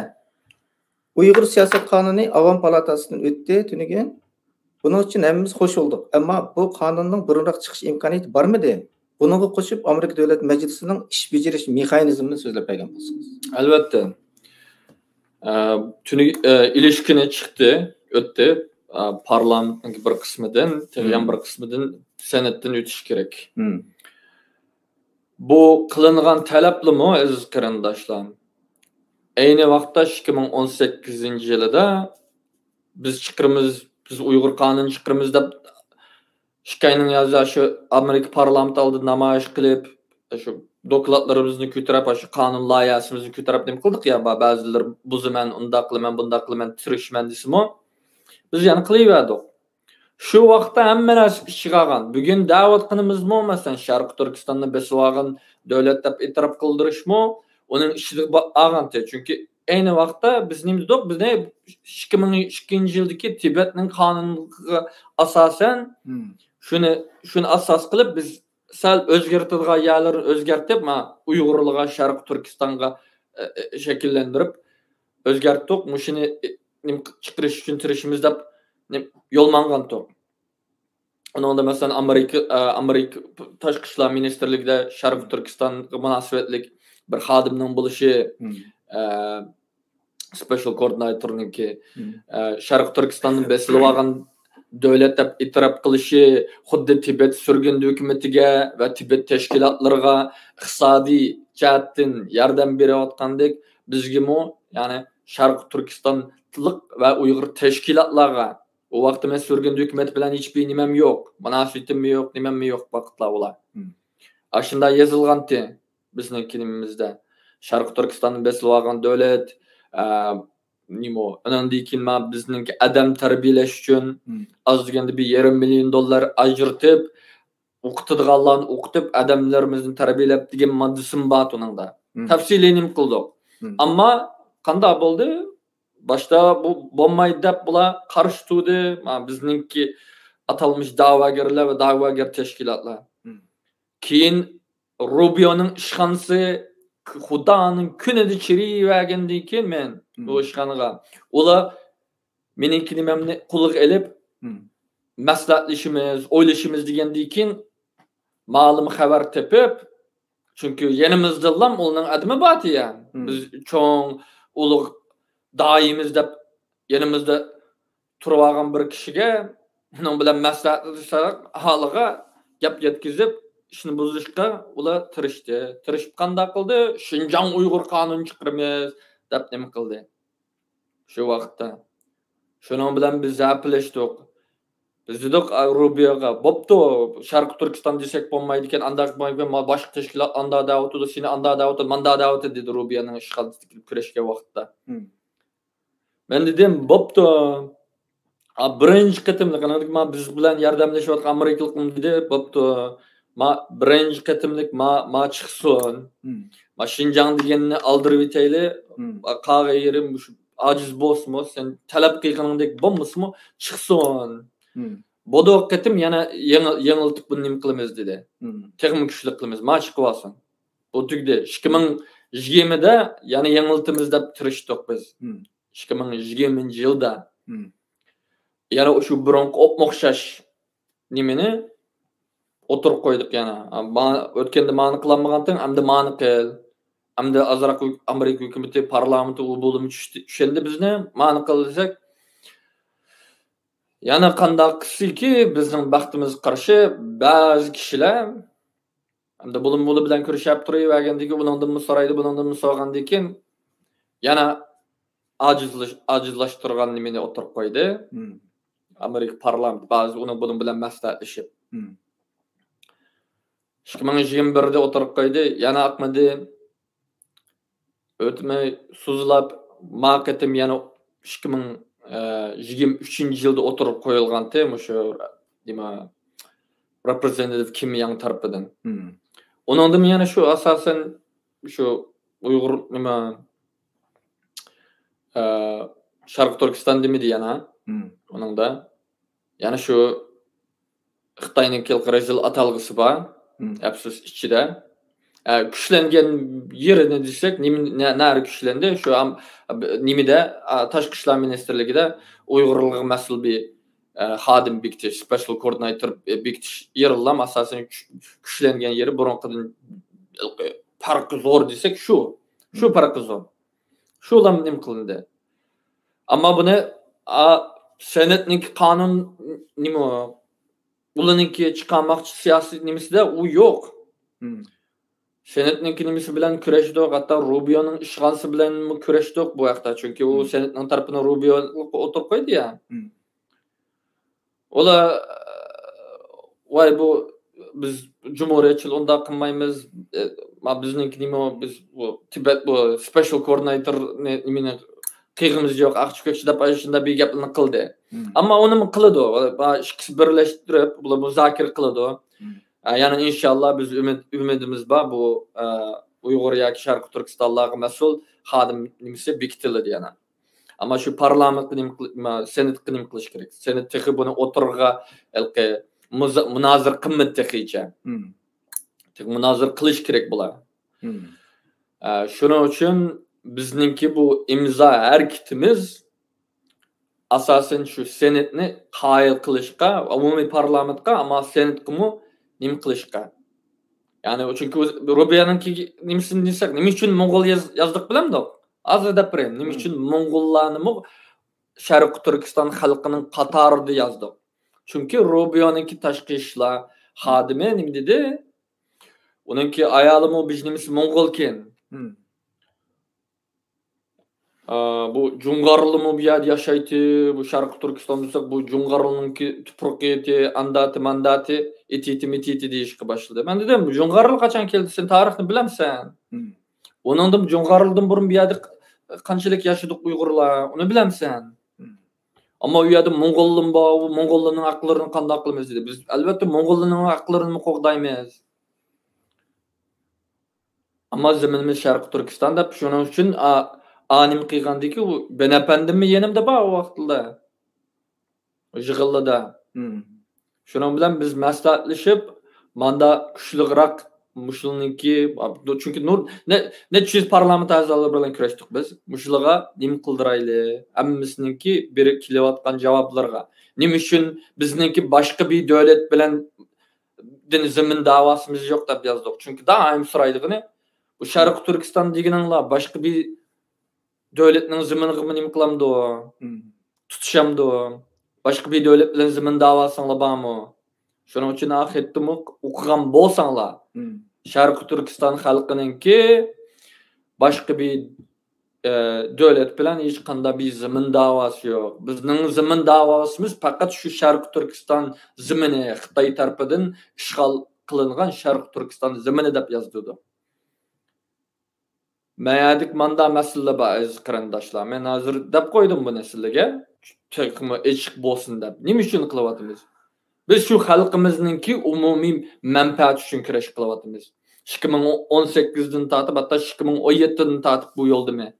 ئۇيغۇر سىياسەت قانۇنى ئاۋام پالاتاسىدىن ئۆتتى تۈنۈگۈن. بۇنىڭ ئۈچۈن ھەممىمىز خوش بولدۇق. ئەمما بۇ قانۇننىڭ بۇرۇنراق چىقىش ئىمكانىيىتى بارمىدى. بۇنىڭغا قوشۇپ ئامېرىكا دۆلەت مەجلىسىنىڭ ئىش بېجىرىش مېخانىزمىنى سۆزلەپ بەرگەن بولسىڭىز. ئەلۋەتتە. ئە، تۈنۈ-، ئە، ئىلىشكىنى چىقتى، ئۆتتى. ئە، پارلامېنتنىڭ بىر قىسمىدىن، تېخى يەنە مم. بىر قىسمىدىن سېناتتىن ئۆتۈشى كېرەك. مم. بۇ قىلىنغان تەلەپلىمۇ، ئەزىز قېرىنداشلار، ئەينى ۋاقىتتا ئىككى مىڭ ئون سەككىزىنچى يىلىدا بىز چىقىرىمىز، بىز ئۇيغۇر قانۇنى چىقىرىمىز دەپ، ئىككى ئاينىڭ يازدا شۇ ئامېرىكا پارلامېنتى ئالدىدا نامايىش قىلىپ، شۇ دوكلاتلىرىمىزنى كۆتۈرۈپ، شۇ قانۇن لايىھەسىمىزنى كۆتۈرۈپ نېمە قىلدۇق يا، بە-، بەزىلىرى بۇزىمەن، ئۇنداق قىلىمەن، بۇنداق قىلىمەن، تىرىشىمەن دېسىمۇ، بىز يەنە قىلىۋەردۇق. شۇ ۋاقىتتا ھەممە نەرسە ئىشىغا ئالغان. بۈگۈن دەۋاتقىنىمىزمۇ، مەسىلەن، شەرقىي تۈركىستاننى بېسىۋالغان دۆلەت دەپ ئېتىراپ قىلدۇرۇشمۇ ئۇنىڭ ئىچىدە با-، ئالغانتى. چۈنكى ئەينى ۋاقىتتا بىز نېمە دېدۇق؟ بىزنى ئىككى مىڭ ئىككىنچى يىلدىكى تىبەتنىڭ قانۇنىغا ئاساسەن، مم. شۇنى، شۇنى ئاساس قىلىپ، بىز سەل ئۆزگەرتىدىغان يەرلىرىنى ئۆزگەرتىپ، ما، ئۇيغۇرلارغا، شەرقىي تۈركىستانغا، ئە، ئە، شەكىللەندۈرۈپ ئۆزگەرتتۇق. مۇشۇنى، ئە، نېمە چىقىرىش ئۈچۈن تىرىشىمىز دەپ، نېمە، يول ماڭغانتۇق. ئۇنىڭدا، مەسىلەن، ئامېرىكا، ئە، ئامېرىكا تاشقى ئىشلار مىنىستىرلىكىدە شەرقىي تۈركىستانغا مۇناسىۋەتلىك بىر خادىمنىڭ بولۇشى، مم. ئە، سپېشال كوئوردىناتورنىڭكى، مم. ئە، شەرقىي تۈركىستاننى بېسىلىۋالغان دۆلەت دەپ ئېتىراپ قىلىشى خۇددى تىبەت سۈرگۈندە ھۆكۈمىتىگە ۋە تىبەت تەشكىلاتلىرىغا ئىقتىسادىي جەھەتتىن ياردەم بېرىۋاتقاندەك، بىزگىمۇ، يەنى شەرقىي تۈركىستانلىق ۋە ئۇيغۇر تەشكىلاتلارغا، ئۇ ۋاقىتتا مەن سۈرگۈندە ھۆكۈمەت بىلەن ھېچبىر نېمەم يوق، مۇناسىۋىتىممۇ يوق، نېمەممۇ يوق ۋاقىتلار ئۇلار. مم. ئاشۇنداق يېزىلغانتى بىزنىڭكى نېمىمىزدە. شەرقىي تۈركىستاننى بېسىۋالغان دۆلەت، ئە، نېمە، ئۇنىڭدىن كېيىن ما بىزنىڭكى ئادەم تەربىيەلەش ئۈچۈن مم. ئاز دېگەندە بىر يېرىم مىليون دوللار ئاجرىتىپ، ئوقۇتىدىغانلارنى ئوقۇتۇپ، ئادەملىرىمىزنى تەربىيەلەپ دېگەن ماددىسىمۇ بار ئۇنىڭدا. مم. تەپسىلىي نېمە قىلدۇق. مم. ئەمما قانداق بولدى؟ باشتا بۇ بولمايدۇ دەپ بۇلار قارشى تۇردى. ما بىزنىڭكى ئاتالمىش دەۋاگەرلەر ۋە دەۋاگەر تەشكىلاتلار. مم. كېيىن روبىيونىڭ ئىشخانىسى خۇدانىڭ كۈنىدە چىرىيىۋەرگەندىن كېيىن مەن مم. بۇ ئىشخانىغا، ئۇلار مېنىڭكى نېمەمنى قولىغا ئېلىپ، مم. مەسلىھەتلىشىمىز، ئويلىشىمىز دېگەندىن كېيىن، مالىم خەۋەر تېپىپ، چۈنكى يېنىمىزدىلا ئۇنىڭ ئادىمى بارتى يا. مم. بىز چوڭ، ئۇلۇغ داھىيمىز دەپ يېنىمىزدا تۇرۇۋالغان بىر كىشىگە، ئۇنىڭ بىلەن مەسلىھەتلىشسەك، ئاھالىغا گەپ يەتكۈزۈپ، ئىشنى بۇزۇشقا ئۇلار تىرىشتى. تىرىشىپ قانداق قىلدى؟ شىنجاڭ ئۇيغۇر قانۇنى چىقىرىمىز دەپ نېمە قىلدى شۇ ۋاقىتتا. شۇنىڭ بىلەن بىز زەئىپلەشتۇق. بىز دېدۇق، ئا، روبىياغا، بوپتۇ، شەرقىي تۈركىستان دېسەك بولمايدىكەن، ئانداق بولمايدىكەن، ما-، باشقا تەشكىلات ئاندا دەۋاتىدۇ، سېنى ئاندا دەۋاتىدۇ، ماندا دەۋاتىدۇ، دېدى روبىيانىڭ ئىشغالچىلىققا كىرىشكەن ۋاقىتتا. مەن دېدىم، بوپتۇ. ئا، بىرىنچى قېتىملىق، ئانىڭدىن كېيىن ما بىز بىلەن ياردەملىشىۋاتقان ئامېرىكىلىقمۇ دېدى، بوپتۇ. ما بىرىنچى قېتىملىق ما، ما چىقسۇن. ما شىنجاڭ دېگەننى ئالدۇرۇۋېتەيلى. ما قالغان يېرى مۇشۇ ئاجىز بولسىمۇ، سەن تەلەپ قىلغىنىڭدەك بولمىسىمۇ، چىقسۇن. بولدى، قېتىم يەنە يېڭى-، يېڭىلتىپ بۇنى نېمە قىلىمىز دېدى. تېخىمۇ كۈچلۈك قىلىمىز، ما چىقىۋالسۇن. بۇ تۈگىدى. ئىككى مىڭ يىگىرمىدە يەنە يېڭىلتىمىز دەپ تىرىشتۇق بىز. ئىككى مىڭ يىگىرمىنچى يىلدا. يەنە شۇ بۇرۇنقى ئوپمۇ ئوخشاش نېمىنى ئوتتۇرىغا قويدۇق يەنە. ما-، ئۆتكەندە مانى قىلالمىغانتىڭ، ئەمدى مانى قىل. ئەمدى ئازراق ھۆك-، ئامېرىكا ھۆكۈمىتى، پارلامېنتى ئۇ بولۇمى چۈشتى، چۈشەندى بىزنى، مانى قىل دېسەك، يەنە قانداق قىلسىكى، بىزنىڭ بەختىمىزگە قارشى بەزى كىشىلەر ئەمدى بۇلۇم بۇلۇ بىلەن كۆرۈشۈپ تۇرۇۋەرگەندىن كېيىن، ئۇنىڭدىنمۇ سورايدۇ، بۇنىڭدىنمۇ سورىغاندىن كېيىن، يەنە ئاجىزلاش-، ئاجىزلاشتۇرغان نېمىنى ئوتتۇرىغا قويدى. ئامېرىكا پارلامېنتى بەزى ئۇنىڭ بۇنىڭ بىلەن مەسلىھەتلىشىپ. ئىككى مىڭ يىگىرمە بىردە ئوتتۇرىغا قويدى، يەنە ئاقمىدى. ئۆتمەي سوزۇلۇپ، ما قېتىم يەنە ئىككى مىڭ يىگىرمە ئۈچىنچى يىلدا ئوتتۇرىغا قويۇلغانتى، مۇشۇ نېمە، رېپرېزېنتاتىپ كىم ياڭ تەرىپىدىن. ئۇنىڭدىمۇ يەنە شۇ ئاساسەن شۇ ئۇيغۇر نېمە، ئە، شەرقىي تۈركىستان دېمىدى يەنە. ئۇنىڭدا يەنە شۇ خىتاينىڭكى رەزىل ئاتالغۇسى بار. ئەپسۇس ئىچىدە. ئە، كۈچلەنگەن يېرىنى دېسەك، نېمە، نە-، نەرە كۈچلەندى؟ شۇ ئام-، نېمىدە، ئا، تاشقى ئىشلار مىنىستىرلىكىدە ئۇيغۇرلارغا مەسئۇل بىر، ئە، خادىم بېكىتىش، سپېشال كوئوردىناتور بېكىتىش يېرىلام ئاساسەن كۈچ-، كۈچلەنگەن يېرى بۇرۇنقىدىن پەرقى زور دېسەك شۇ. شۇ پەرقى زور. شۇلام نېمە قىلىندى. ئەمما بۇنى، ئا، سېناتنىڭكى قانۇن نېمە؟ ئۇلارنىڭكى چىقارماقچى سىياسىي نېمىسىدە ئۇ يوق. سېناتنىڭكى نېمىسى بىلەن كۈرەشتۇق، ھەتتا روبىيونىڭ ئىشغالچىسى بىلەنمۇ كۈرەشتۇق بۇ ھەقتە. چۈنكى ئۇ سېناتنىڭ تەرىپىنى روبىيو ئوتتۇرىغا قويدى يا. ئۇلار، ۋاي، بۇ بىز جۇمھۇرىيەتچىل ئۇنداق قىلمايمىز. ئە، ما بىزنىڭكى نېمە، بىز بۇ تىبەت، بۇ سپېشال كوئوردىناتور نې-، نېمىنى قىلغىمىز يوق، ئاقچى كۆكچى دەپ ئاشۇنداق بىر گەپلەرنى قىلدى. ئەمما ئۇنىمۇ قىلىدۇ. ئۇلار ئىككىسى بىرلەشتۈرۈپ، بۇلار مۇزاكىرە قىلىدۇ. ئە، يەنى ئىنشاللا بىز ئۈمىد، ئۈمىدىمىز بار، بۇ، ئە، ئۇيغۇر ياكى شەرقىي تۈركىستانلارغا مەسئۇل خادىم نېمىسى بېكىتىلىدۇ يەنە. ئەمما شۇ پارلامېنتقا نېمە قىل-، ما، سېناتقا نېمە قىلىش كېرەك؟ سېنات تېخى بۇنى ئوتتۇرىغا ھېلىقى مۇزا-، مۇنازىرە قىلمىدى تېخىچە. تېخى مۇنازىرە قىلىش كېرەك بۇلار. ئە، شۇنىڭ ئۈچۈن بىزنىڭكى بۇ ئىمزا ھەرىكىتىمىز ئاساسەن شۇ سېناتنى قايىل قىلىشقا، ئومۇمىي پارلامېنتقا، ئەمما سېناتقىمۇ نېمە قىلىشقا. يەنى، چۈنكى ئۆز-، روبىيانىڭكى نېمىسىنى دېسەك، نېمە ئۈچۈن موڭغۇل ياز-، يازدۇق بىلەمدۇق؟ ھازىر دەپ بېرەي، نېمە ئۈچۈن موڭغۇللارنىمۇ شەرقىي تۈركىستان خەلقىنىڭ قاتارىدا يازدۇق؟ چۈنكى روبىيونىڭكى تاشقى ئىشلار خادىمى نېمە دېدى؟ ئۇنىڭكى ئايالىمۇ بىز نېمىسى موڭغۇلكەن. ئا، بۇ جۇڭغارلىمۇ بۇ يەردە ياشايتتى، بۇ شەرقىي تۈركىستان دېسەك، بۇ جۇڭغارلىنىڭكى تۇپرىقى، ئانداتى، مانداتى، ئېتىتى، مېتىتى دېيىشكە باشلىدى. مەن دېدىم، جۇڭغارلى قاچان كەلدى؟ سەن تارىخنى بىلەمسەن؟ ئۇنىڭدىن جۇڭغارلىدىن بۇرۇن بۇ يەردە ق-، قانچىلىك ياشىدۇق ئۇيغۇرلار، ئۇنى بىلەمسەن؟ ئەمما ئۇ يەردە موڭغۇللىم بار، ئۇ موڭغۇللىنىڭ ھەقلىرىنى قانداق قىلىمىز دېدى. بىز ئەلۋەتتە موڭغۇللىنىڭ ھەقلىرىنىمۇ قوغدايمىز. ئەمما زېمىنىمىز شەرقىي تۈركىستان دەپ، شۇنىڭ ئۈچۈن ئا-، ئا نېمە قىلغاندىكى، ئۇ بەن ئەپەندىممۇ يېنىمدا بار ئۇ ۋاقىتلاردا. يىغىنلىدا. شۇنىڭ بىلەن بىز مەسلىھەتلىشىپ، ماندا كۈچلۈكرەك مۇشۇنىڭكى، چۈنكى نۇر-، نە-، نەچچە يۈز پارلامېنت ئەزالىرى بىلەن كۆرۈشتۇق بىز. مۇشۇلارغا نېمە قىلدۇرايلى؟ ھەممىسىنىڭكى بېرىپ كېلىۋاتقان جاۋابلىرىغا. نېمە ئۈچۈن بىزنىڭكى باشقا بىر دۆلەت بىلەن دىن زېمىن داۋاسىمىز يوق دەپ يازدۇق. چۈنكى دائىم سورايدىغىنى، بۇ شەرقىي تۈركىستان دېگىنىڭلار باشقا بىر دۆلەتنىڭ زېمىنىغىمۇ نېمە قىلامدۇ؟ تۇتۇشامدۇ؟ باشقا بىر دۆلەت بىلەن زېمىن داۋاسىڭلار بارمۇ؟ شۇنىڭ ئۈچۈن ئا خەتتىمۇ ئوقۇغان بولساڭلار، شەرقىي تۈركىستان خەلقىنىڭكى باشقا بىر ئە، دۆلەت بىلەن ھېچقانداق بىر زېمىن داۋاسى يوق. بىزنىڭ زېمىن داۋاسىمىز پەقەت شۇ شەرقىي تۈركىستان زېمىنى، خىتاي تەرىپىدىن ئىشغال قىلىنغان شەرقىي تۈركىستان زېمىنى دەپ يازدۇردۇق. مەيەدىك ماندا مەسىلىلەر بار، ئەزىز قېرىنداشلار. مەن ھازىر دەپ قويدۇم بۇنى سىلەرگە، تېخىمۇ ئېچىق بولسۇن دەپ. نېمە ئۈچۈن قىلىۋاتىمىز؟ بىز شۇ خەلقىمىزنىڭكى ئومۇمىي مەنپەئەتى ئۈچۈن كۈرەش قىلىۋاتىمىز. ئىككى مىڭ ئون سەككىزدىن تارتىپ، ھەتتا ئىككى مىڭ ئون يەتتىدىن تارتىپ بۇ يولدىمەن.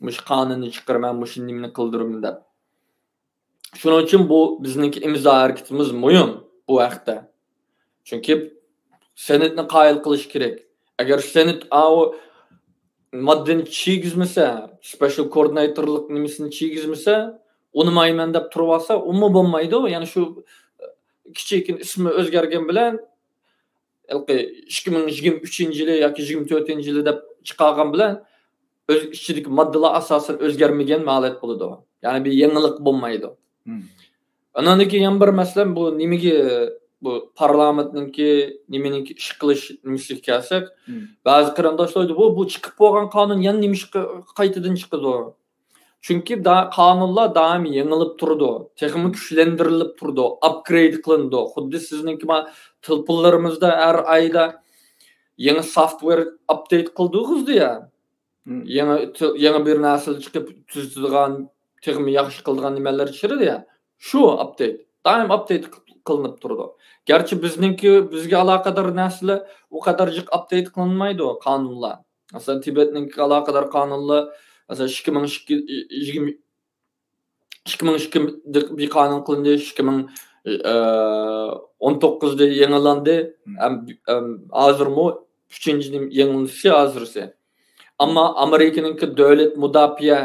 مۇشۇ قانۇننى چىقىرىمەن، مۇشۇ نېمىنى قىلدۇرىمەن دەپ. شۇنىڭ ئۈچۈن بۇ بىزنىڭكى ئىمزا ھەرىكىتىمىز مۇھىم بۇ ھەقتە. چۈنكى سېناتنى قايىل قىلىش كېرەك. ئەگەر سېنات ئاۋۇ ماددىنى چىگىزمىسە، سپېشال كوئوردىناتورلۇق نېمىسىنى چىگىزمىسە، ئۇنىمايمەن دەپ تۇرۇۋالسا، ئۇمۇ بولمايدۇ. يەنى شۇ كىچىككىنە ئىسمى ئۆزگەرگەن بىلەن، ھېلىقى ئىككى مىڭ يىگىرمە ئۈچىنچى يىلى ياكى يىگىرمە تۆتىنچى يىلى دەپ چىقارغان بىلەن، ئۆز ئىچىدىكى ماددىلار ئاساسەن ئۆزگەرمىگەن ھالەت بولىدۇ. يەنى بىر يېڭىلىق بولمايدۇ. مم. ئانان كېيىن يەنە بىر مەسىلە، بۇ نېمىگە، بۇ پارلامېنتنىڭكى، نېمىنىڭكى ئىش قىلىش نېمىسىگە كەلسەك، مم. بەزى قېرىنداشلار ئېيتىدۇ، بۇ، بۇ چىقىپ بولغان قانۇن يەنە نېمىشقا قايتىدىن چىقىدۇ؟ چۈنكى دا-، قانۇنلار دائىم يېڭىلىپ تۇرىدۇ، تېخىمۇ كۈچلەندۈرۈلۈپ تۇرىدۇ، ئاپگرېيد قىلىنىدۇ. خۇددى سىزنىڭكى ما تېلېفونلىرىمىزدا ھەر ئايدا يېڭى سوفتۋېر ئاپدېيت قىلدۇرغۇزدى يا. مم. يېڭى تىل-، يېڭى بىر نەرسىلەر چىقىپ تۈزىتىدىغان، تېخىمۇ ياخشى قىلىدىغان نېمىلەر چىقىدۇ يا. شۇ ئاپدېيت، دائىم ئاپدېيت قىلىنىپ تۇرىدۇ. گەرچە بىزنىڭكى، بىزگە ئالاقىدار نەرسىلەر ئۇ قەدەر جىق ئاپدېيت قىلىنمايدۇ، قانۇنلار. مەسىلەن، تىبەتنىڭكى ئالاقىدار قانۇنلار، مەسىلەن، ئىككى مىڭ ئىككى، يىگىرمە، ئىككى مىڭ ئىككى بىر قانۇن قىلىندى، ئىككى مىڭ ئون توققۇزدا يېڭىلاندى. مم. ھەم، ھەم ھازىرمۇ ئۈچىنچى يېڭىلىنىشى ھازىرسى. ئەمما ئامېرىكىنىڭكى دۆلەت مۇداپىئە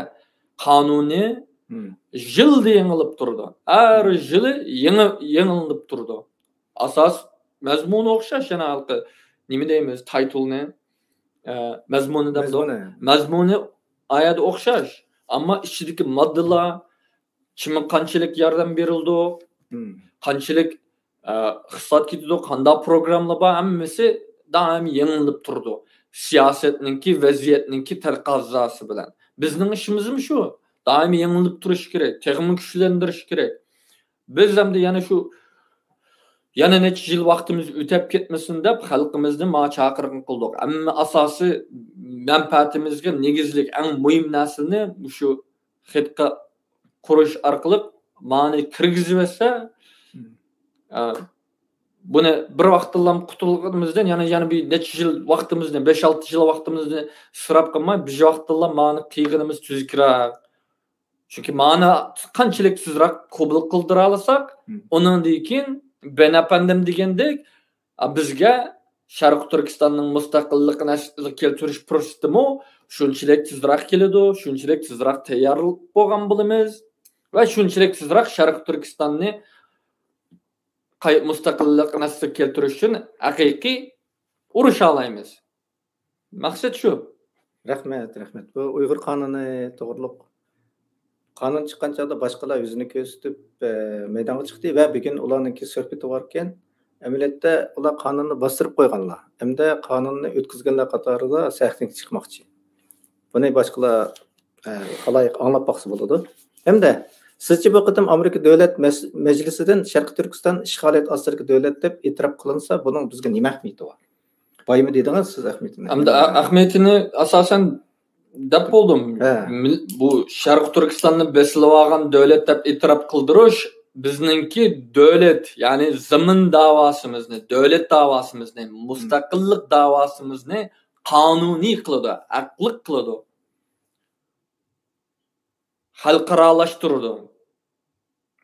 قانۇنى مم. يىلدا يېڭىلىپ تۇرىدۇ. ھەر مم. يىلى يېڭى، يېڭىلىنىپ تۇرىدۇ. ئاساس مەزمۇنى ئوخشاش، يەنە ھېلىقى نېمە دەيمىز، تايتلنى، ئە، مەزمۇنى دەپتۇ. مەزمۇنى. مەزمۇنى ئايەدە ئوخشاش، ئەمما ئىچىدىكى ماددىلار، كىمگە قانچىلىك ياردەم بېرىلىدۇ، مم. قانچىلىك، ئە، ئىقتىساد كېتىدۇ، قانداق پروگراممىلار بار، ھەممىسى دائىم يېڭىلىنىپ تۇرىدۇ. سىياسەتنىڭكى، ۋەزىيەتنىڭكى تەقەززاسى بىلەن. بىزنىڭ ئىشىمىزمۇ شۇ. دائىم يېڭىلىنىپ تۇرۇش كېرەك، تېخىمۇ كۈچلەندۈرۈش كېرەك. بىز ئەمدى يەنە شۇ، يەنە نەچچە يىل ۋاقتىمىز ئۆتەپ كەتمىسۇن دەپ، خەلقىمىزنى ما چاقىرغان قىلدۇق. ئەمما ئاساسىي مەنپەئەتىمىزگە نېگىزلىك، ئەڭ مۇھىم نەرسىنى مۇشۇ خەتقە قۇرۇش ئارقىلىق مانى كىرگۈزۈۋەتسە، مم. ئە، بۇنى بىر ۋاقىتتىلا قۇتۇلغىنىمىزدىن، يەنە، يەنە بىر نەچچە يىل ۋاقتىمىزنى، بەش-ئالتە يىل ۋاقتىمىزنى ئىسراپ قىلماي، بىر ۋاقىتتىلا مانى قىلغىنىمىز تۈزۈكرەك. چۈنكى مانى قانچىلىك تېزراق قوبۇل قىلدۇرالىساق، مم. ئۇنىڭدىن كېيىن بەن ئەپەندىم دېگەندەك، ئا، بىزگە شەرقىي تۈركىستاننىڭ مۇستەقىللىقىنى ئەسلىگە كەلتۈرۈش پۇرسىتىمۇ شۇنچىلىك تېزراق كېلىدۇ، شۇنچىلىك تېزراق تەييار بولغان بولىمىز ۋە شۇنچىلىك تېزراق شەرقىي تۈركىستاننى قاي-، مۇستەقىللىقىنى ئەسلىگە كەلتۈرۈش ئۈچۈن ھەقىقىي ئۇرۇشالايمىز. مەقسەت شۇ. رەھمەت، رەھمەت. بۇ ئۇيغۇر قانۇنى توغرۇلۇق قانۇن چىققان چاغدا باشقىلار يۈزىنى كۆرسىتىپ، ئە، مەيدانغا چىقتى ۋە بۈگۈن ئۇلارنىڭكى سۆھبىتى باركەن، ئەمەلىيەتتە ئۇلار قانۇننى باستۇرۇپ قويغانلار ھەمدە قانۇننى ئۆتكۈزگەنلەر قاتارىدا سەھنىگە چىقماقچى. بۇنى باشقىلار، ئە، خالايىق ئاڭلاپ باقسا بولىدۇ. ھەمدە سىزچە بۇ قېتىم ئامېرىكا دۆلەت مەس-، مەجلىسىدىن شەرقىي تۈركىستان ئىشغالىيەت ئاستىدىكى دۆلەت دەپ ئېتىراپ قىلىنسا، بۇنىڭ بىزگە نېمە ئەھمىيىتى بار؟ بايمۇ دېدىڭىز سىز ئەھمىيىتىنى؟ ئەمدى ئە-، ئەھمىيىتىنى ئاساسەن دەپ بولدۇم. ھە. مىل-، بۇ شەرقىي تۈركىستاننى بېسىلىۋالغان دۆلەت دەپ ئېتىراپ قىلدۇرۇش بىزنىڭكى دۆلەت، يەنى زېمىن داۋاسىمىزنى، دۆلەت داۋاسىمىزنى، مۇستەقىللىق داۋاسىمىزنى قانۇنىي قىلىدۇ، ھەقلىق قىلىدۇ. خەلقئارالاشتۇرىدۇ.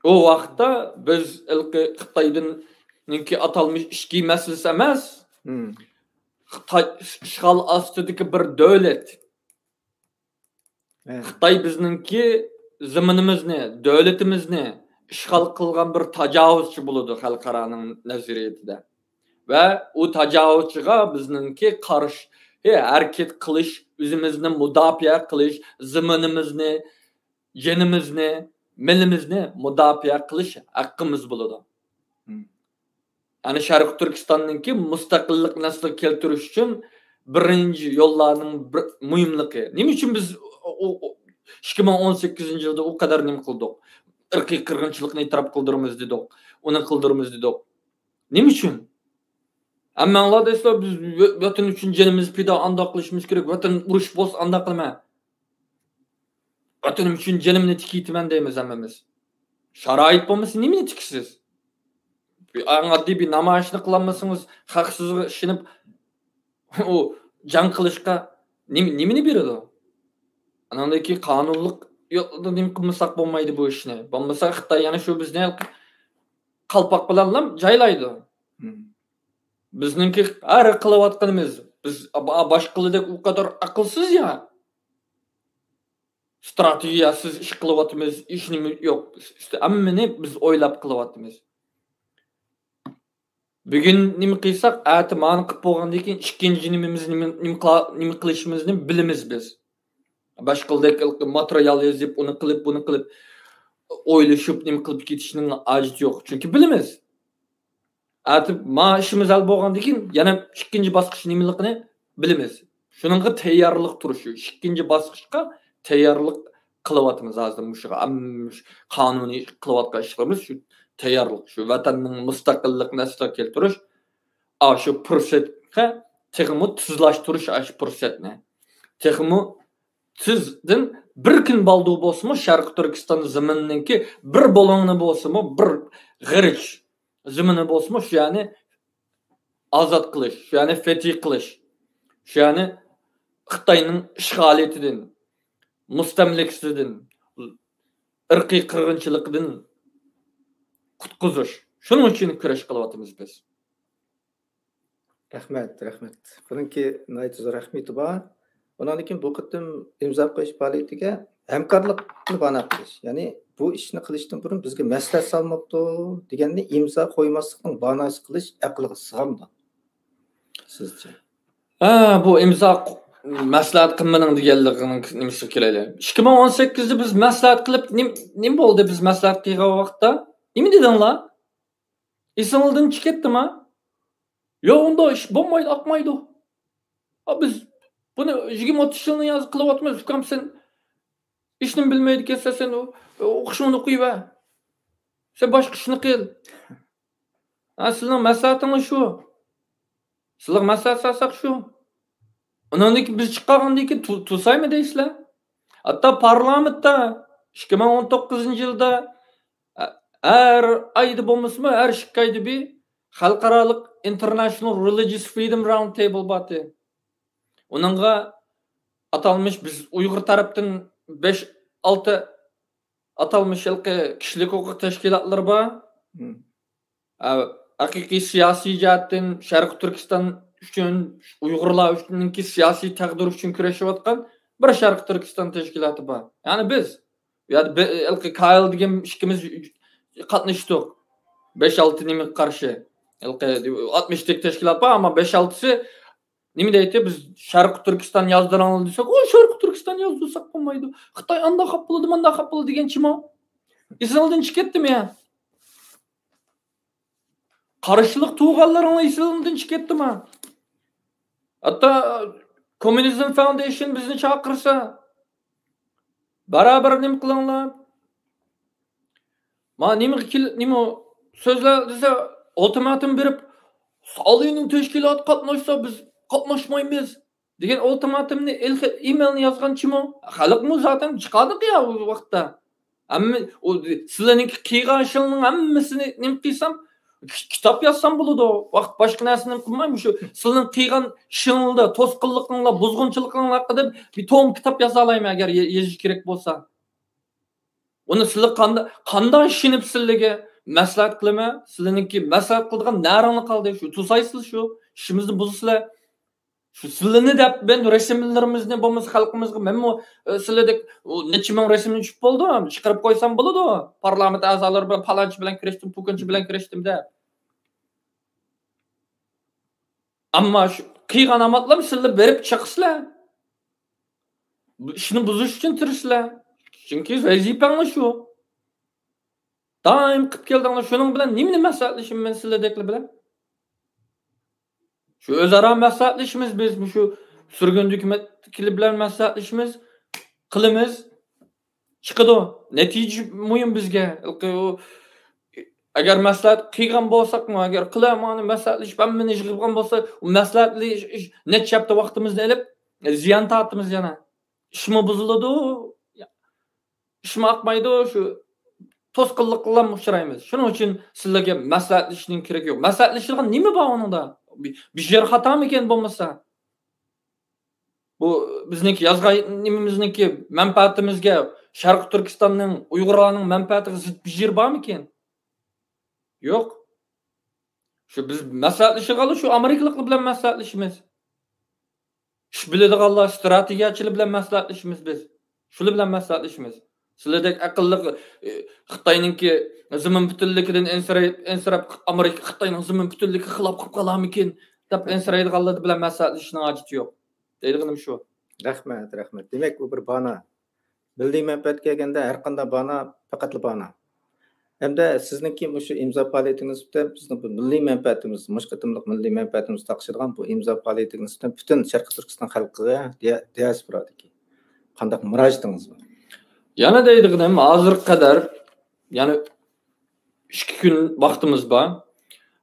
ئۇ ۋاقىتتا بىز ھېلىقى خىتايدىنكى ئاتالمىش ئىچكى مەسىلىسى ئەمەس، مم. خىتاي ئىشغال ئاستىدىكى بىر دۆلەت. ھە. خىتاي بىزنىڭكى زېمىنىمىزنى، دۆلىتىمىزنى ئىشغال قىلغان بىر تاجاۋۇزچى بولىدۇ خەلقئارانىڭ نەزەرىيىتىدە. ۋە ئۇ تاجاۋۇزچىغا بىزنىڭكى قارشى ھەرىكەت قىلىش، ئۆزىمىزنى مۇداپىئە قىلىش، زېمىنىمىزنى، جېنىمىزنى، مېلىمىزنى مۇداپىئە قىلىش ھەققىمىز بولىدۇ. مم. يەنى شەرقىي تۈركىستاننىڭكى مۇستەقىللىقىنى ئەسلىگە كەلتۈرۈش ئۈچۈن بىرىنچى يوللارنىڭ بىر مۇھىملىقى. نېمە ئۈچۈن بىز ئىككى مىڭ ئون سەككىزىنچى يىلدا ئۇ قەدەر نېمە قىلدۇق؟ ئىرقىي قىرغىنچىلىقنى ئېتىراپ قىلدۇرىمىز دېدۇق. ئۇنى قىلدۇرىمىز دېدۇق. نېمە ئۈچۈن؟ ھەممەڭلار دەيسىلەر، بىز ۋە-، ۋەتەن ئۈچۈن جېنىمىزنى پىدا ئانداق قىلىشىمىز كېرەك، ۋەتەن ئۇرۇش بولسا ئانداق قىلىمەن. ۋەتىنىم ئۈچۈن جېنىمنى تىكىۋېتىمەن دەيمىز ھەممىمىز. شارائىت بولمىسا نېمىنى تىكىسىز؟ بىر ئەڭ ئاددىي بىر نامايىشنى قىلالمىسىڭىز، خەق سىزگە ئىشىنىپ، ئۇ جەڭ قىلىشقا نېمە، نېمىنى بېرىدۇ؟ ئاناندىن كېيىن قانۇنلۇق يولدا نېمە قىلمىساق بولمايدۇ بۇ ئىشنى. بولمىسا خىتاي يەنە شۇ بىزنى قالپاق بىلەنلا جايلايدۇ. مم. بىزنىڭكى ھەر قىلىۋاتقىنىمىز، بىز با-، باشقىلىدەك ئۇ قەدەر ئەقىلسىز يا. ستراتېگىيەسىز ئىش قىلىۋاتىمىز، ئىشنى يوق، ھەممىنى بىز ئويلاپ قىلىۋاتىمىز. بۈگۈن نېمە قىلساق، ئەتە مانى قىلىپ بولغاندىن كېيىن ئىككىنچى نېمىمىز، نېمە، نېمە قىلا-، نېمە قىلىشىمىزنى بىلىمىز بىز. باشقىلىدەك ماتېرىيال يېزىپ، ئۇنى قىلىپ، بۇنى قىلىپ، ئويلىشىپ، نېمە قىلىپ كېتىشنىڭ ھاجىتى يوق. چۈنكى بىلىمىز. ئەتە ما ئىشىمىز ھەل بولغاندىن كېيىن يەنە ئىككىنچى باسقۇچ نېمىلىكىنى بىلىمىز. شۇنىڭغا تەييارلىق تۇرۇش، شۇ ئىككىنچى باسقۇچقا تەييارلىق قىلىۋاتىمىز ھازىر مۇشۇ ئام-، مۇشۇ قانۇنىي قىلىۋاتقان ئىشلىرىمىز شۇ تەييارلىق، شۇ ۋەتەننىڭ مۇستەقىللىقىنى ئەسلىگە كەلتۈرۈش، ئاشۇ پۇرسەتكە تېخىمۇ تېزلاشتۇرۇش ئاشۇ پۇرسەتنى. تېخىمۇ تېزدىن بىر كۈن بالدۇر بولسىمۇ، شەرقىي تۈركىستان زېمىنىنىڭكى بىر بۇلۇڭنى بولسىمۇ، بىر غېرىچ زېمىنى بولسىمۇ، شۇ يەرنى ئازاد قىلىش، شۇ يەرنى فەتھى قىلىش، شۇ يەرنى خىتاينىڭ ئىشغالىيىتىدىن، مۇستەملىكىسىدىن، ئىرقىي قىرغىنچىلىقىدىن قۇتقۇزۇش. شۇنىڭ ئۈچۈن كۈرەش قىلىۋاتىمىز بىز. رەھمەت، رەھمەت. بۇنىڭكى ناھايىتى زور ئەھمىيىتى بار. ئۇنىڭدىن كېيىن بۇ قېتىم ئىمزا قويۇش پائالىيىتىگە ھەمكارلىقنى بانە قىلىش، يەنى بۇ ئىشنى قىلىشتىن بۇرۇن بىزگە مەسلىھەت سالماپتۇ دېگەننى ئىمزا قويماسلىقنىڭ باناسى قىلىش ئەقىلگە سىغامدۇ سىزچە؟ ھە، بۇ ئىمزا ق-، مەسلىھەت قىلمىدىڭ دېگەنلىكىنىڭ نېمىسىگە كېلەيلى. ئىككى مىڭ ئون سەككىزدە بىز مەسلىھەت قىلىپ، نېم-، نېمە بولدى بىز مەسلىھەت قىلغان ۋاقىتتا؟ نېمە دېدىڭلار؟ ئېسىڭىزدىن چىقىپ كەتتىما؟ ياق، ئۇنداق ئىش بولمايدۇ، ئاقمايدۇ. ئا، بىز بۇنى يىگىرمە ئوتتۇز يىلنى ياز قىلىۋاتىمىز، ئۇكام، سەن ئىشنى بىلمەيدىكەنسەن، سەن ئو-، ئوقۇشۇڭنى قويۇۋەر. سەن باشقا ئىشنى قىل. ھە، سىلىنىڭ مەسلىھەتىڭىز شۇ. سىلىغا مەسلىھەت سالساق شۇ. ئۇنىڭدىن كېيىن بىز چىققاندىن كېيىن تو-، توسايمۇ دەيسىلەر؟ ھەتتا پارلامېنتتا ئىككى مىڭ ئون توققۇزىنچى يىلدا ھە-، ھەر ئايدا بولمىسىمۇ، ھەر ئىككى ئايدا بىر خەلقئارالىق International Religious Freedom Round Table بارتى. ئۇنىڭغا ئاتالمىش بىز ئۇيغۇر تەرەپتىن بەش، ئالتە ئاتالمىش ھېلىقى كىشىلىك ھوقۇق تەشكىلاتلىرى بار. مم. ئە، ھەقىقىي سىياسىي جەھەتتىن شەرقىي تۈركىستان ئۈچۈن، ئۇيغۇرلار ئۈچۈنكى سىياسىي تەقدىر ئۈچۈن كۈرەشىۋاتقان بىر شەرقىي تۈركىستان تەشكىلاتى بار. يەنى بىز. بۇ يەردە بى-، ھېلىقى كايل دېگەن ئىككىمىز قاتنىشتۇق. بەش-ئالتە نېمىگە قارشى. ھېلىقى ئاتمىشتەك تەشكىلات بار، ئەمما بەش-ئالتىسى نېمە دەيتتى؟ بىز شەرقىي تۈركىستان يازدۇراڭلار دېسەك، ئۇ شەرقىي تۈركىستان يازدۇرساق بولمايدۇ. خىتاي ئانداق قىلىپ بولىدۇ، مانداق قىلىپ بولىدۇ دېگەن چىمۇ؟ ئېسىڭىزدىن چىقىپ كەتتىمۇ يا؟ قارشىلىق تۇرغانلىرىڭلار ئېسىڭىزدىن چىقىپ كەتتىمۇ؟ ھەتتا Communism Foundation بىزنى چاقىرسا، بارابەر نېمە قىلىڭلار؟ ما نېمىگە كېل-، نېمە سۆزلەر دېسە، ئۇلتىماتوم بېرىپ، ستالىننىڭ تەشكىلاتى قاتناشسا، بىز قاتناشمايمىز دېگەن ئۇلتىماتومنى، ئېلخى-، ئىمېلنى يازغان چىمۇ؟ خەلقمۇ زاتەن چىقاردۇق يا ئۇ ۋاقىتتا. ھەممە، ئۇ، سىلەرنىڭكى قىلغان ئىشىڭلارنىڭ ھەممىسىنى نېمە قىلسام، كىت-، كىتاب يازسام بولىدۇ. ۋاقىت باشقا نەرسىنى قىلماي، مۇشۇ سىلەرنىڭ قىلغان ئىشىڭلاردا، توسقۇنلۇقۇڭلار، بۇزغۇنچىلىقىڭلار ھەققىدە بىر توم كىتاب يازالايمەن، ئەگەر يە-، يېزىش كېرەك بولسا. ئۇنى سىلەر قاندا-، قانداق ئىشىنىپ سىلەرگە مەسلىھەت قىلىمەن؟ سىلەرنىڭكى مەسلىھەت قىلىدىغان نەرىڭلار قالدى؟ شۇ توسايسىز شۇ. ئىشىمىزنى بۇزىسىلەر. شۇ سىلىنى دەپ، مەن رەسىملىرىمىزنى بولمىسا خەلقىمىزگە مەنمۇ، ئە، سىلىدەك، ئۇ، نەچچە مىڭ رەسىمنى چۈشۈپ بولدى، چىقىرىپ قويسام بولىدۇ. پارلامېنت ئەزالىرى بىلەن پالانچى بىلەن كۆرۈشتۈم، پۇكۇنچى بىلەن كۆرۈشتۈم دەپ. ئەمما شۇ قىلغان ئاماتلام سىلەر بېرىپ چىقىسىلەر. بۇ ئىشنى بۇزۇش ئۈچۈن تىرىشىسىلەر. چۈنكى ۋەزىپەڭلار شۇ. دائىم قىلىپ كەلدىڭلار. شۇنىڭ بىلەن نېمىنى مەسلىھەتلىشىمەن سىلەردەكلەر بىلەن؟ شۇ ئۆزئارا مەسلىھەتلىشىمىز بىز، مۇشۇ سۈرگۈندە ھۆكۈمەتتىكىلەر بىلەن مەسلىھەتلىشىمىز. قىلىمىز، چىقىدۇ. نەتىجە مۇھىم بىزگە. ئۇ، ئەگەر مەسلىھەت قىلغان بولساقمۇ، ئەگەر قىلە مانا مەسلىھەتلىشىپ ھەممىنى يىغىۋالغان بولسا، ئۇ مەسلىھەتلىشىش نەچچە ھەپتە ۋاقتىمىزنى ئېلىپ، زىيان تارتىمىز يەنە. ئىشمۇ بۇزۇلىدۇ، ئىشمۇ ئاقمايدۇ، شۇ توسقۇنلۇققا ئۇچرايمىز. شۇنىڭ ئۈچۈن سىلەرگە مەسلىھەتلىشىشنىڭ كېرىكى يوق. مەسلىھەتلىشىدىغان نېمە بار ئۇنىڭدا؟ بىر، بىر يەر خاتامىكەن بولمىسا؟ بۇ بىزنىڭكى يازغان نېمىمىزنىڭكى مەنپەئەتىمىزگە، شەرقىي تۈركىستاننىڭ، ئۇيغۇرلارنىڭ مەنپەئەتىگە زىت بىر يېرى بارمىكەن؟ يوق. شۇ بىز مەسلىھەتلىشىدىغانلا شۇ ئامېرىكىلىقلار بىلەن مەسلىھەتلىشىمىز. ئىش بىلىدىغانلار، ئىستراتېگىيەچىلەر بىلەن مەسلىھەتلىشىمىز بىز. شۇلار بىلەن مەسلىھەتلىشىمىز. سىلەردەك ئەقىللىق، ئى، خىتاينىڭكى زېمىن پۈتۈنلۈكىدىن ئەنسىرەپ، ئەنسىرەپ، ئامېرىكا خىتاينىڭ زېمىن پۈتۈنلۈكىگە خىلاپ قىلىپ قالارمىكىن دەپ ئەنسىرەيدىغانلار بىلەن مەسلىھەتلىشىشنىڭ ھاجىتى يوق. دەيدىغىنىم شۇ. رەھمەت، رەھمەت. دېمەك، ئۇ بىر بانا. مىللىي مەنپەئەتكە كەلگەندە، ھەر قانداق بانا پەقەتلا بانا. ھەمدە سىزنىڭكى مۇشۇ ئىمزا پائالىيىتىگە نىسبەتەن بىزنىڭ بۇ مىللىي مەنپەئەتىمىز، مۇشۇ قېتىملىق مىللىي مەنپەئەتىمىز تارقىتىدىغان بۇ ئىمزا پائالىيىتىگە نىسبەتەن پۈتۈن شەرقىي تۈركىستان خەلقىگە، دىيا-، دىياسپورادىكى قانداق مۇراجىئىتىڭىز بار؟ يەنە دەيدىغىنىم، ھازىرغا قەدەر، يەنى ئىككى كۈن ۋاقتىمىز بار.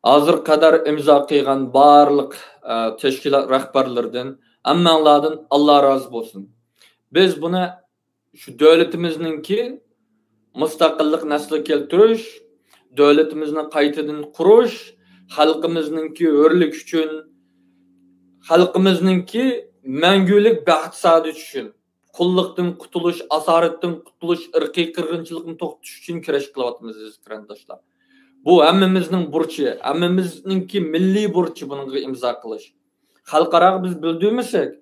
ھازىرغا قەدەر ئىمزا قىلغان بارلىق، ئە، تەشكىلات رەھبەرلىرىدىن، ھەممەڭلاردىن ئاللا رازى بولسۇن. بىز بۇنى شۇ دۆلىتىمىزنىڭكى مۇستەقىللىق نەسلىگە كەلتۈرۈش، دۆلىتىمىزنى قايتىدىن قۇرۇش، خەلقىمىزنىڭكى ھۆرلۈك ئۈچۈن، خەلقىمىزنىڭكى مەڭگۈلۈك بەخت سائادىتى ئۈچۈن، قۇللۇقتىن قۇتۇلۇش، ئاسارەتتىن قۇتۇلۇش، ئىرقىي قىرغىنچىلىقنى توختىتىش ئۈچۈن كۈرەش قىلىۋاتىمىز، ئەزىز قېرىنداشلار. بۇ ھەممىمىزنىڭ بۇرچى، ھەممىمىزنىڭكى مىللىي بۇرچى بۇنىڭغا ئىمزا قىلىش. خەلقئاراغا بىز بىلدۈرمىسەك،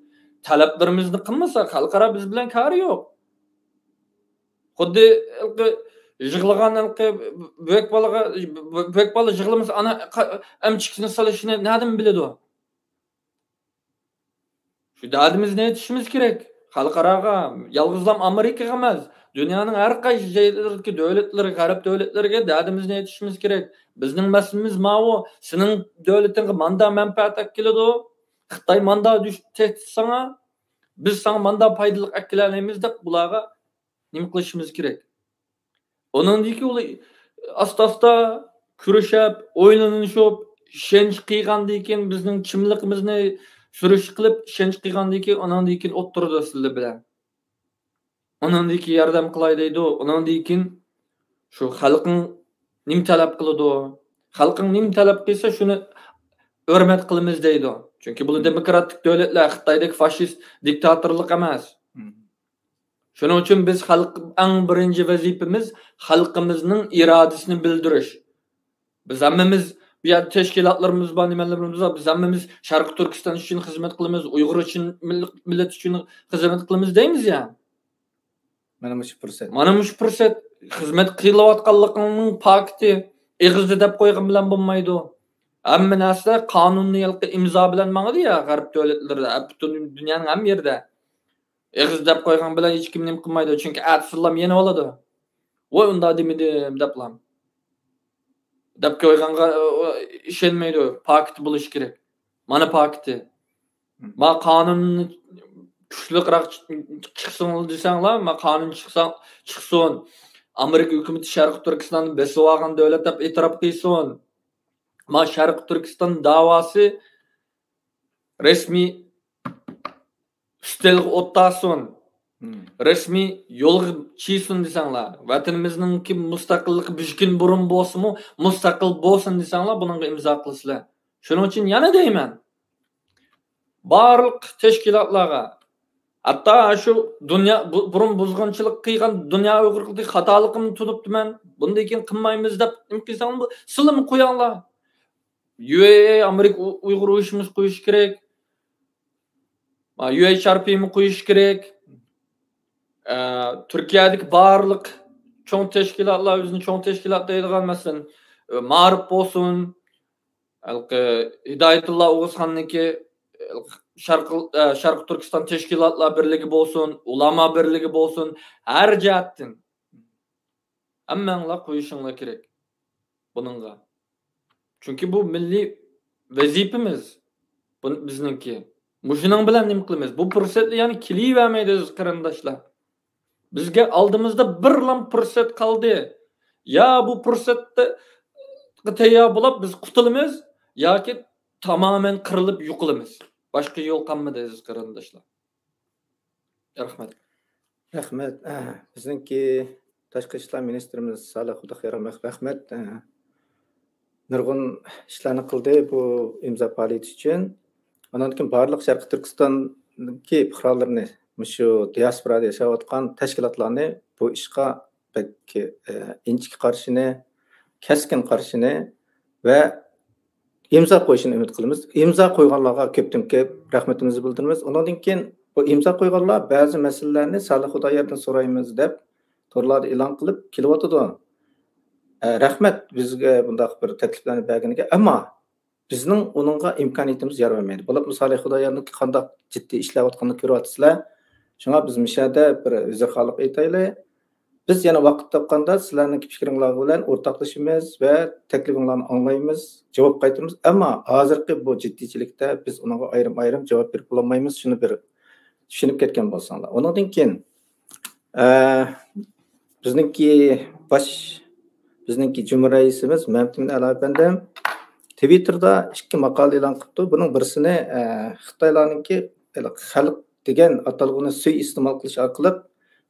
تەلەپلىرىمىزنى قىلمىساق، خەلقئارا بىز بىلەن كارى يوق. خۇددى ھېلىقى يىغلىغان ھېلىقى بۆك بالىغا، بۆك بالا يىغلىمىسا، ئانا قا-، ئەمچىكىنى سېلىشىنى نەدىن بىلىدۇ؟ شۇ دەردىمىزنى ئېيتىشىمىز كېرەك. خەلقئاراغا، يالغۇزلام ئامېرىكىغا ئەمەس، دۇنيانىڭ ھەر قايسى جايلىرىدىكى دۆلەتلىرىگە، غەرب دۆلەتلىرىگە دەردىمىزنى ئېيتىشىمىز كېرەك. بىزنىڭ مەسىلىمىز ماۋۇ، سېنىڭ دۆلىتىڭگە ماندا مەنپەئەت ئەكېلىدۇ، خىتاي ماندا دۈش-، تەھدىت ساڭا، بىز ساڭا ماندا پايدىلىق ئەكېلەلەيمىز دەپ بۇلارغا نېمە قىلىشىمىز كېرەك؟ ئۇنىڭدىن كېيىن ئۇلار ئاستا-ئاستا كۆرۈشۈپ، ئويلىنىشىپ، ئىشەنچ قىلغاندىن كېيىن، بىزنىڭ كىملىكىمىزنى سۈرۈشتە قىلىپ، ئىشەنچ قىلغاندىن كېيىن، ئۇنىڭدىن كېيىن ئوتتۇرىدا سىلەر بىلەن. ئۇنىڭدىن كېيىن ياردەم قىلاي دەيدۇ. ئۇنىڭدىن كېيىن شۇ خەلقىڭ نېمە تەلەپ قىلىدۇ؟ خەلقىڭ نېمە تەلەپ قىلسا، شۇنى ھۆرمەت قىلىمىز دەيدۇ. چۈنكى بۇلار دېموكراتىك دۆلەتلەر، خىتايدەك فاشىست دىكتاتورلۇق ئەمەس. شۇنىڭ ئۈچۈن بىز خەلق، ئەڭ بىرىنچى ۋەزىپىمىز خەلقىمىزنىڭ ئىرادىسىنى بىلدۈرۈش. بىز ھەممىمىز بۇ يەردە تەشكىلاتلىرىمىز بار، نېمىلىرىمىز بار. بىز ھەممىمىز شەرقىي تۈركىستان ئۈچۈن خىزمەت قىلىمىز، ئۇيغۇر ئۈچۈن، مىل-، مىللەت ئۈچۈن خىزمەت قىلىمىز دەيمىز يا. مانا مۇشۇ پۇرسەت. مانا مۇشۇ پۇرسەت. خىزمەت قىلىۋاتقانلىقىڭنىڭ پاكىتى. ئېغىزدا دەپ قويغان بىلەن بولمايدۇ. ھەممە نەرسە قانۇننى ھېلىقى ئىمزا بىلەن ماڭىدۇ يا، غەرب دۆلەتلىرىدە، پۈتۈن دۇنيانىڭ ھەممە يېرىدە. ئېغىز دەپ قويغان بىلەن ھېچكىم نېمە قىلمايدۇ، چۈنكى ئەتىسىلام يېنىۋالىدۇ. ۋاي، ئۇنداق دېمىدىم دەپلا. دەپ قويغانغا، ئىشەنمەيدۇ. پاكىت بولۇشى كېرەك. مانا پاكىتى. ما قانۇن كۈچلۈكرەك چىقسۇن دېسەڭلار، ما قانۇن چىقسا، چىقسۇن. ئامېرىكا ھۆكۈمىتى شەرقىي تۈركىستاننى بېسىۋالغان دۆلەت دەپ ئېتىراپ قىلسۇن. ما شەرقىي تۈركىستان داۋاسى رەسمىي ئۈستەلگە ئولتۇرسۇن. رەسمىي يولغا چىقسۇن دېسەڭلار، ۋەتىنىمىزنىڭكى مۇستەقىللىقى بىر كۈن بۇرۇن بولسىمۇ، مۇستەقىل بولسۇن دېسەڭلار، بۇنىڭغا ئىمزا قىلىسىلەر. شۇنىڭ ئۈچۈن يەنە دەيمەن، بارلىق تەشكىلاتلارغا، ھەتتا شۇ دۇنيا، بۇ، بۇرۇن بۇزغۇنچىلىق قىلغان دۇنيا ئۇيغۇرلۇقىدىكى خاتالىقىمنى تونۇپتىمەن، بۇندىن كېيىن قىلمايمىز دەپ نېمە قىلساڭلار، سىلىمۇ قويۇڭلار. يۇ ئېي ئېي، ئامېرىكا ئۇ-، ئۇيغۇر ئۇيۇشمىسى قويۇشى كېرەك. يۇ ئېيچ ئار پىمۇ قويۇشى كېرەك. ئە، تۈركىيەدىكى بارلىق چوڭ تەشكىلاتلار، ئۆزىنى چوڭ تەشكىلات دەيدىغان، مەسىلەن، ئە، مائارىپ بولسۇن، ھېلىقى ھىدايەتۇللا ئوغۇزخاننىڭكى، ئە، شەرقىي، ئە، شەرقىي تۈركىستان تەشكىلاتلار بىرلىكى بولسۇن، ئۇلامالار بىرلىكى بولسۇن، ھەر جەھەتتىن ھەممەڭلار قويۇشۇڭلار كېرەك بۇنىڭغا. چۈنكى بۇ مىللىي ۋەزىپىمىز. بۇ بىزنىڭكى. مۇشۇنىڭ بىلەن نېمە قىلىمىز؟ بۇ پۇرسەتلەر يەنە كېلىۋەرمەيدۇ، ئەزىز قېرىنداشلار. بىزگە ئالدىمىزدا بىرلا پۇرسەت قالدى. يا بۇ پۇرسەتكە تەييار بولۇپ بىز قۇتۇلىمىز، ياكى تامامەن قىرىلىپ يوقىلىمىز. باشقا يول قالمىدى، ئەزىز قېرىنداشلار. رەھمەت. رەھمەت. ئە، بىزنىڭكى تاشقى ئىشلار مىنىستىرىمىز سالىھ خۇداخېرامغا رەھمەت. ئە، نۇرغۇن ئىشلارنى قىلدى بۇ ئىمزا پائالىيىتى ئۈچۈن. ئاندىن كېيىن بارلىق شەرقىي تۈركىستاندىكى پۇقرالىرىنى، مۇشۇ دىياسپورادا ياشاۋاتقان تەشكىلاتلارنى بۇ ئىشقا بەك، ئە، ئىنچىكە قارىشىنى، كەسكىن قارىشىنى ۋە ئىمزا قويۇشىنى ئۈمىد قىلىمىز. ئىمزا قويغانلارغا كۆپتىن كۆپ رەھمىتىمىزنى بىلدۈرىمىز. ئۇنىڭدىن كېيىن بۇ ئىمزا قويغانلار بەزى مەسىلىلەرنى سالىھ خۇداياردىن سورايمىز دەپ تورلاردا ئېلان قىلىپ كېلىۋاتىدۇ. ئە، رەھمەت، بىزگە بۇنداق بىر تەكلىپلەرنى بەرگىنىگە. ئەمما بىزنىڭ ئۇنىڭغا ئىمكانىيىتىمىز يار بەرمەيدۇ. بولۇپمۇ سالىھ خۇداياردىن قانداق جىددىي ئىشلەۋاتقانلىقىنى كۆرۈۋاتىسىلەر. شۇڭا بىز مۇشۇ يەردە بىر ئۆزرىخاھلىق ئېيتايلى. بىز يەنە ۋاقىت تاپقاندا سىلەرنىڭكى پىكرىڭلار بىلەن ئورتاقلىشىمىز ۋە تەكلىپىڭلارنى ئاڭلايمىز، جاۋاب قايتۇرىمىز. ئەمما ھازىرقى بۇ جىددىيچىلىكتە بىز ئۇنىڭغا ئايرىم-ئايرىم جاۋاب بېرىپ بولالمايمىز. شۇنى بىر چۈشىنىپ كەتكەن بولساڭلار. ئۇنىڭدىن كېيىن، ئە، بىزنىڭكى باش، بىزنىڭكى جۇمھۇر رەئىسىمىز مەمتىمىن ئەلا ئەپەندىم تىۋىتتېردا ئىككى ماقالە ئېلان قىپتۇ. بۇنىڭ بىرسىنى، ئە، خىتايلارنىڭكى خەلق دېگەن ئاتالغۇنى سۈيئىستېمال قىلىش ئارقىلىق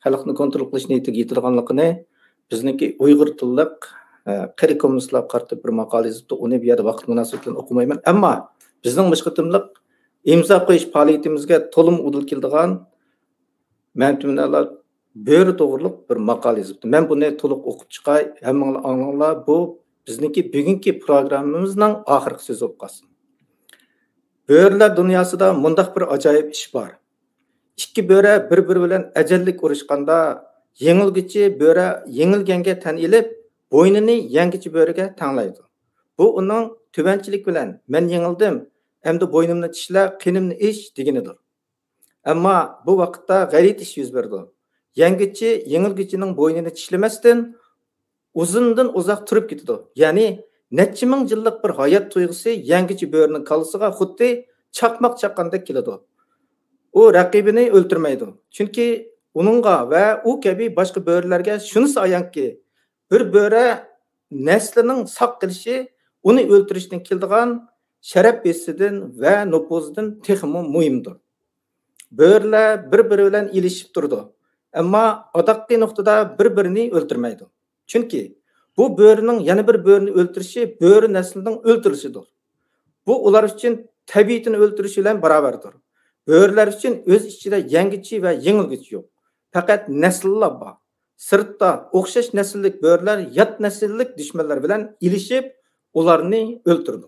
خەلقنى كونترول قىلىش نىيىتىگە يېتىدىغانلىقىنى بىزنىڭكى ئۇيغۇر تىللىق، ئە، قېرى كوممۇنىستلارغا قارىتىپ بىر ماقالە يېزىپتۇ. ئۇنى بۇ يەردە ۋاقىت مۇناسىۋىتى بىلەن ئوقۇمايمەن. ئەمما بىزنىڭ مۇشۇ قېتىملىق ئىمزا قويۇش پائالىيىتىمىزگە تولىمۇ ئۇدۇل كېلىدىغان مەمتىمىن ئەلا بۆرە توغرۇلۇق بىر ماقالە يېزىپتۇ. مەن بۇنى تولۇق ئوقۇپ چىقاي، ھەممىڭلار ئاڭلاڭلار. بۇ بىزنىڭكى بۈگۈنكى پروگراممىمىزنىڭ ئاخىرقى سۆزى بولۇپ قالسۇن. بۆرىلەر دۇنياسىدا مۇنداق بىر ئاجايىپ ئىش بار. ئىككى بۆرە بىر-بىرى بىلەن ئەجەللىك ئۇرۇشقاندا، يېڭىلگۈچى بۆرە يېڭىلگەنگە تەن ئېلىپ، بوينىنى يەڭگۈچى بۆرىگە تەڭلەيدۇ. بۇ ئۇنىڭ تۆۋەنچىلىك بىلەن، «مەن يېڭىلدىم، ئەمدى بوينۇمنى چىشلە، قېنىمنى ئىچ» دېگىنىدۇر. ئەمما بۇ ۋاقىتتا غەلىتە ئىش يۈز بېرىدۇ. يەڭگۈچى يېڭىلگۈچىنىڭ بوينىنى چىشلىمەستىن، ئۇزۇندىن ئۇزاق تۇرۇپ كېتىدۇ. يەنى نەچچە مىڭ يىللىق بىر ھايات تۇيغۇسى يەڭگۈچى بۆرىنىڭ كاللىسىغا خۇددى چاقماق چاققاندەك كېلىدۇ. ئۇ رەقىبىنى ئۆلتۈرمەيدۇ. چۈنكى ئۇنىڭغا ۋە ئۇ كەبى باشقا بۆرىلەرگە شۇنىسى ئايانكى، بىر بۆرە نەسلىنىڭ ساق قېلىشى ئۇنى ئۆلتۈرۈشتىن كېلىدىغان شەرەپ ھېسسىدىن ۋە نوپۇزىدىن تېخىمۇ مۇھىمدۇر. بۆرىلەر بىر-بىرى بىلەن ئېلىشىپ تۇرىدۇ، ئەمما ئاداققى نۇقتىدا بىر-بىرىنى ئۆلتۈرمەيدۇ. چۈنكى بۇ بۆرىنىڭ يەنە بىر بۆرىنى ئۆلتۈرۈشى بۆرە نەسلىنىڭ ئۆلتۈرۈلۈشىدۇر. بۇ ئۇلار ئۈچۈن تەبىئىتىنى ئۆلتۈرۈش بىلەن باراۋەردۇر. بۆرىلەر ئۈچۈن ئۆز ئىچىدە يەڭگۈچى ۋە يېڭىلگۈچى يوق. پەقەت نەسىللار بار. سىرتتا ئوخشاش نەسىللىك بۆرىلەر يات نەسىللىك دۈشمەنلەر بىلەن ئېلىشىپ، ئۇلارنى ئۆلتۈرىدۇ.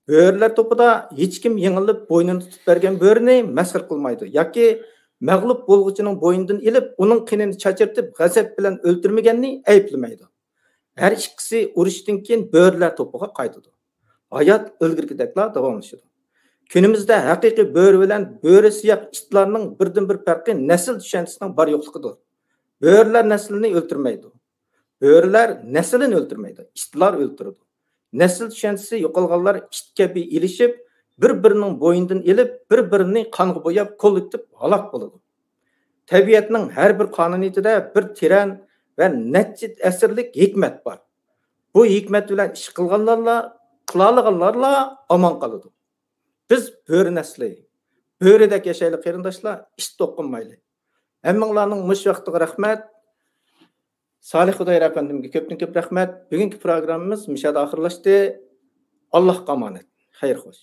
بۆرىلەر توپىدا ھېچكىم يېڭىلىپ بوينىنى تۇتۇپ بەرگەن بۆرىنى مەسخىرە قىلمايدۇ ياكى مەغلۇپ بولغۇچىنىڭ بوينىدىن ئېلىپ، ئۇنىڭ قېنىنى چاچرىتىپ، غەزەپ بىلەن ئۆلتۈرمىگەننى ئەيىبلىمەيدۇ. ھەر ئىككىسى ئۇرۇشتىن كېيىن بۆرىلەر توپىغا قايتىدۇ. ھايات ئىلگىرىكىدەكلا داۋاملىشىدۇ. كۈنىمىزدە ھەقىقىي بۆرە بىلەن بۆرە سىياق ئىتلارنىڭ بىردىنبىر پەرقى نەسىل چۈشەنچىسىنىڭ بار يوقلۇقىدۇر. بۆرىلەر نەسلىنى ئۆلتۈرمەيدۇ. بۆرىلەر نەسلىنى ئۆلتۈرمەيدۇ، ئىتلار ئۆلتۈرىدۇ. نەسىل چۈشەنچىسى يوقالغانلار ئىت كەبى ئېلىشىپ، بىر-بىرىنىڭ بوينىدىن ئېلىپ، بىر-بىرىنى قانغا بوياپ، كوللېكتىپ ھالاك بولىدۇ. تەبىئەتنىڭ ھەر بىر قانۇنىيىتىدە بىر تېرەن ۋە نەچچە ئەسىرلىك ھېكمەت بار. بۇ ھېكمەت بىلەن ئىش قىلغانلارلا، قىلالىغانلارلا ئامان قالىدۇ. بىز بۆرە نەسلى، بۆرىدەك ياشايلى قېرىنداشلار، ئىت توقۇنمايلى. ھەممىڭلارنىڭ مۇشۇ ۋاقتىغا رەھمەت. سالىھ خۇدايار ئەپەندىمگە كۆپتىن كۆپ رەھمەت. بۈگۈنكى پروگراممىمىز مۇشۇ يەردە ئاخىرلاشتى. ئاللاھقا ئامانەت. خەير خوش.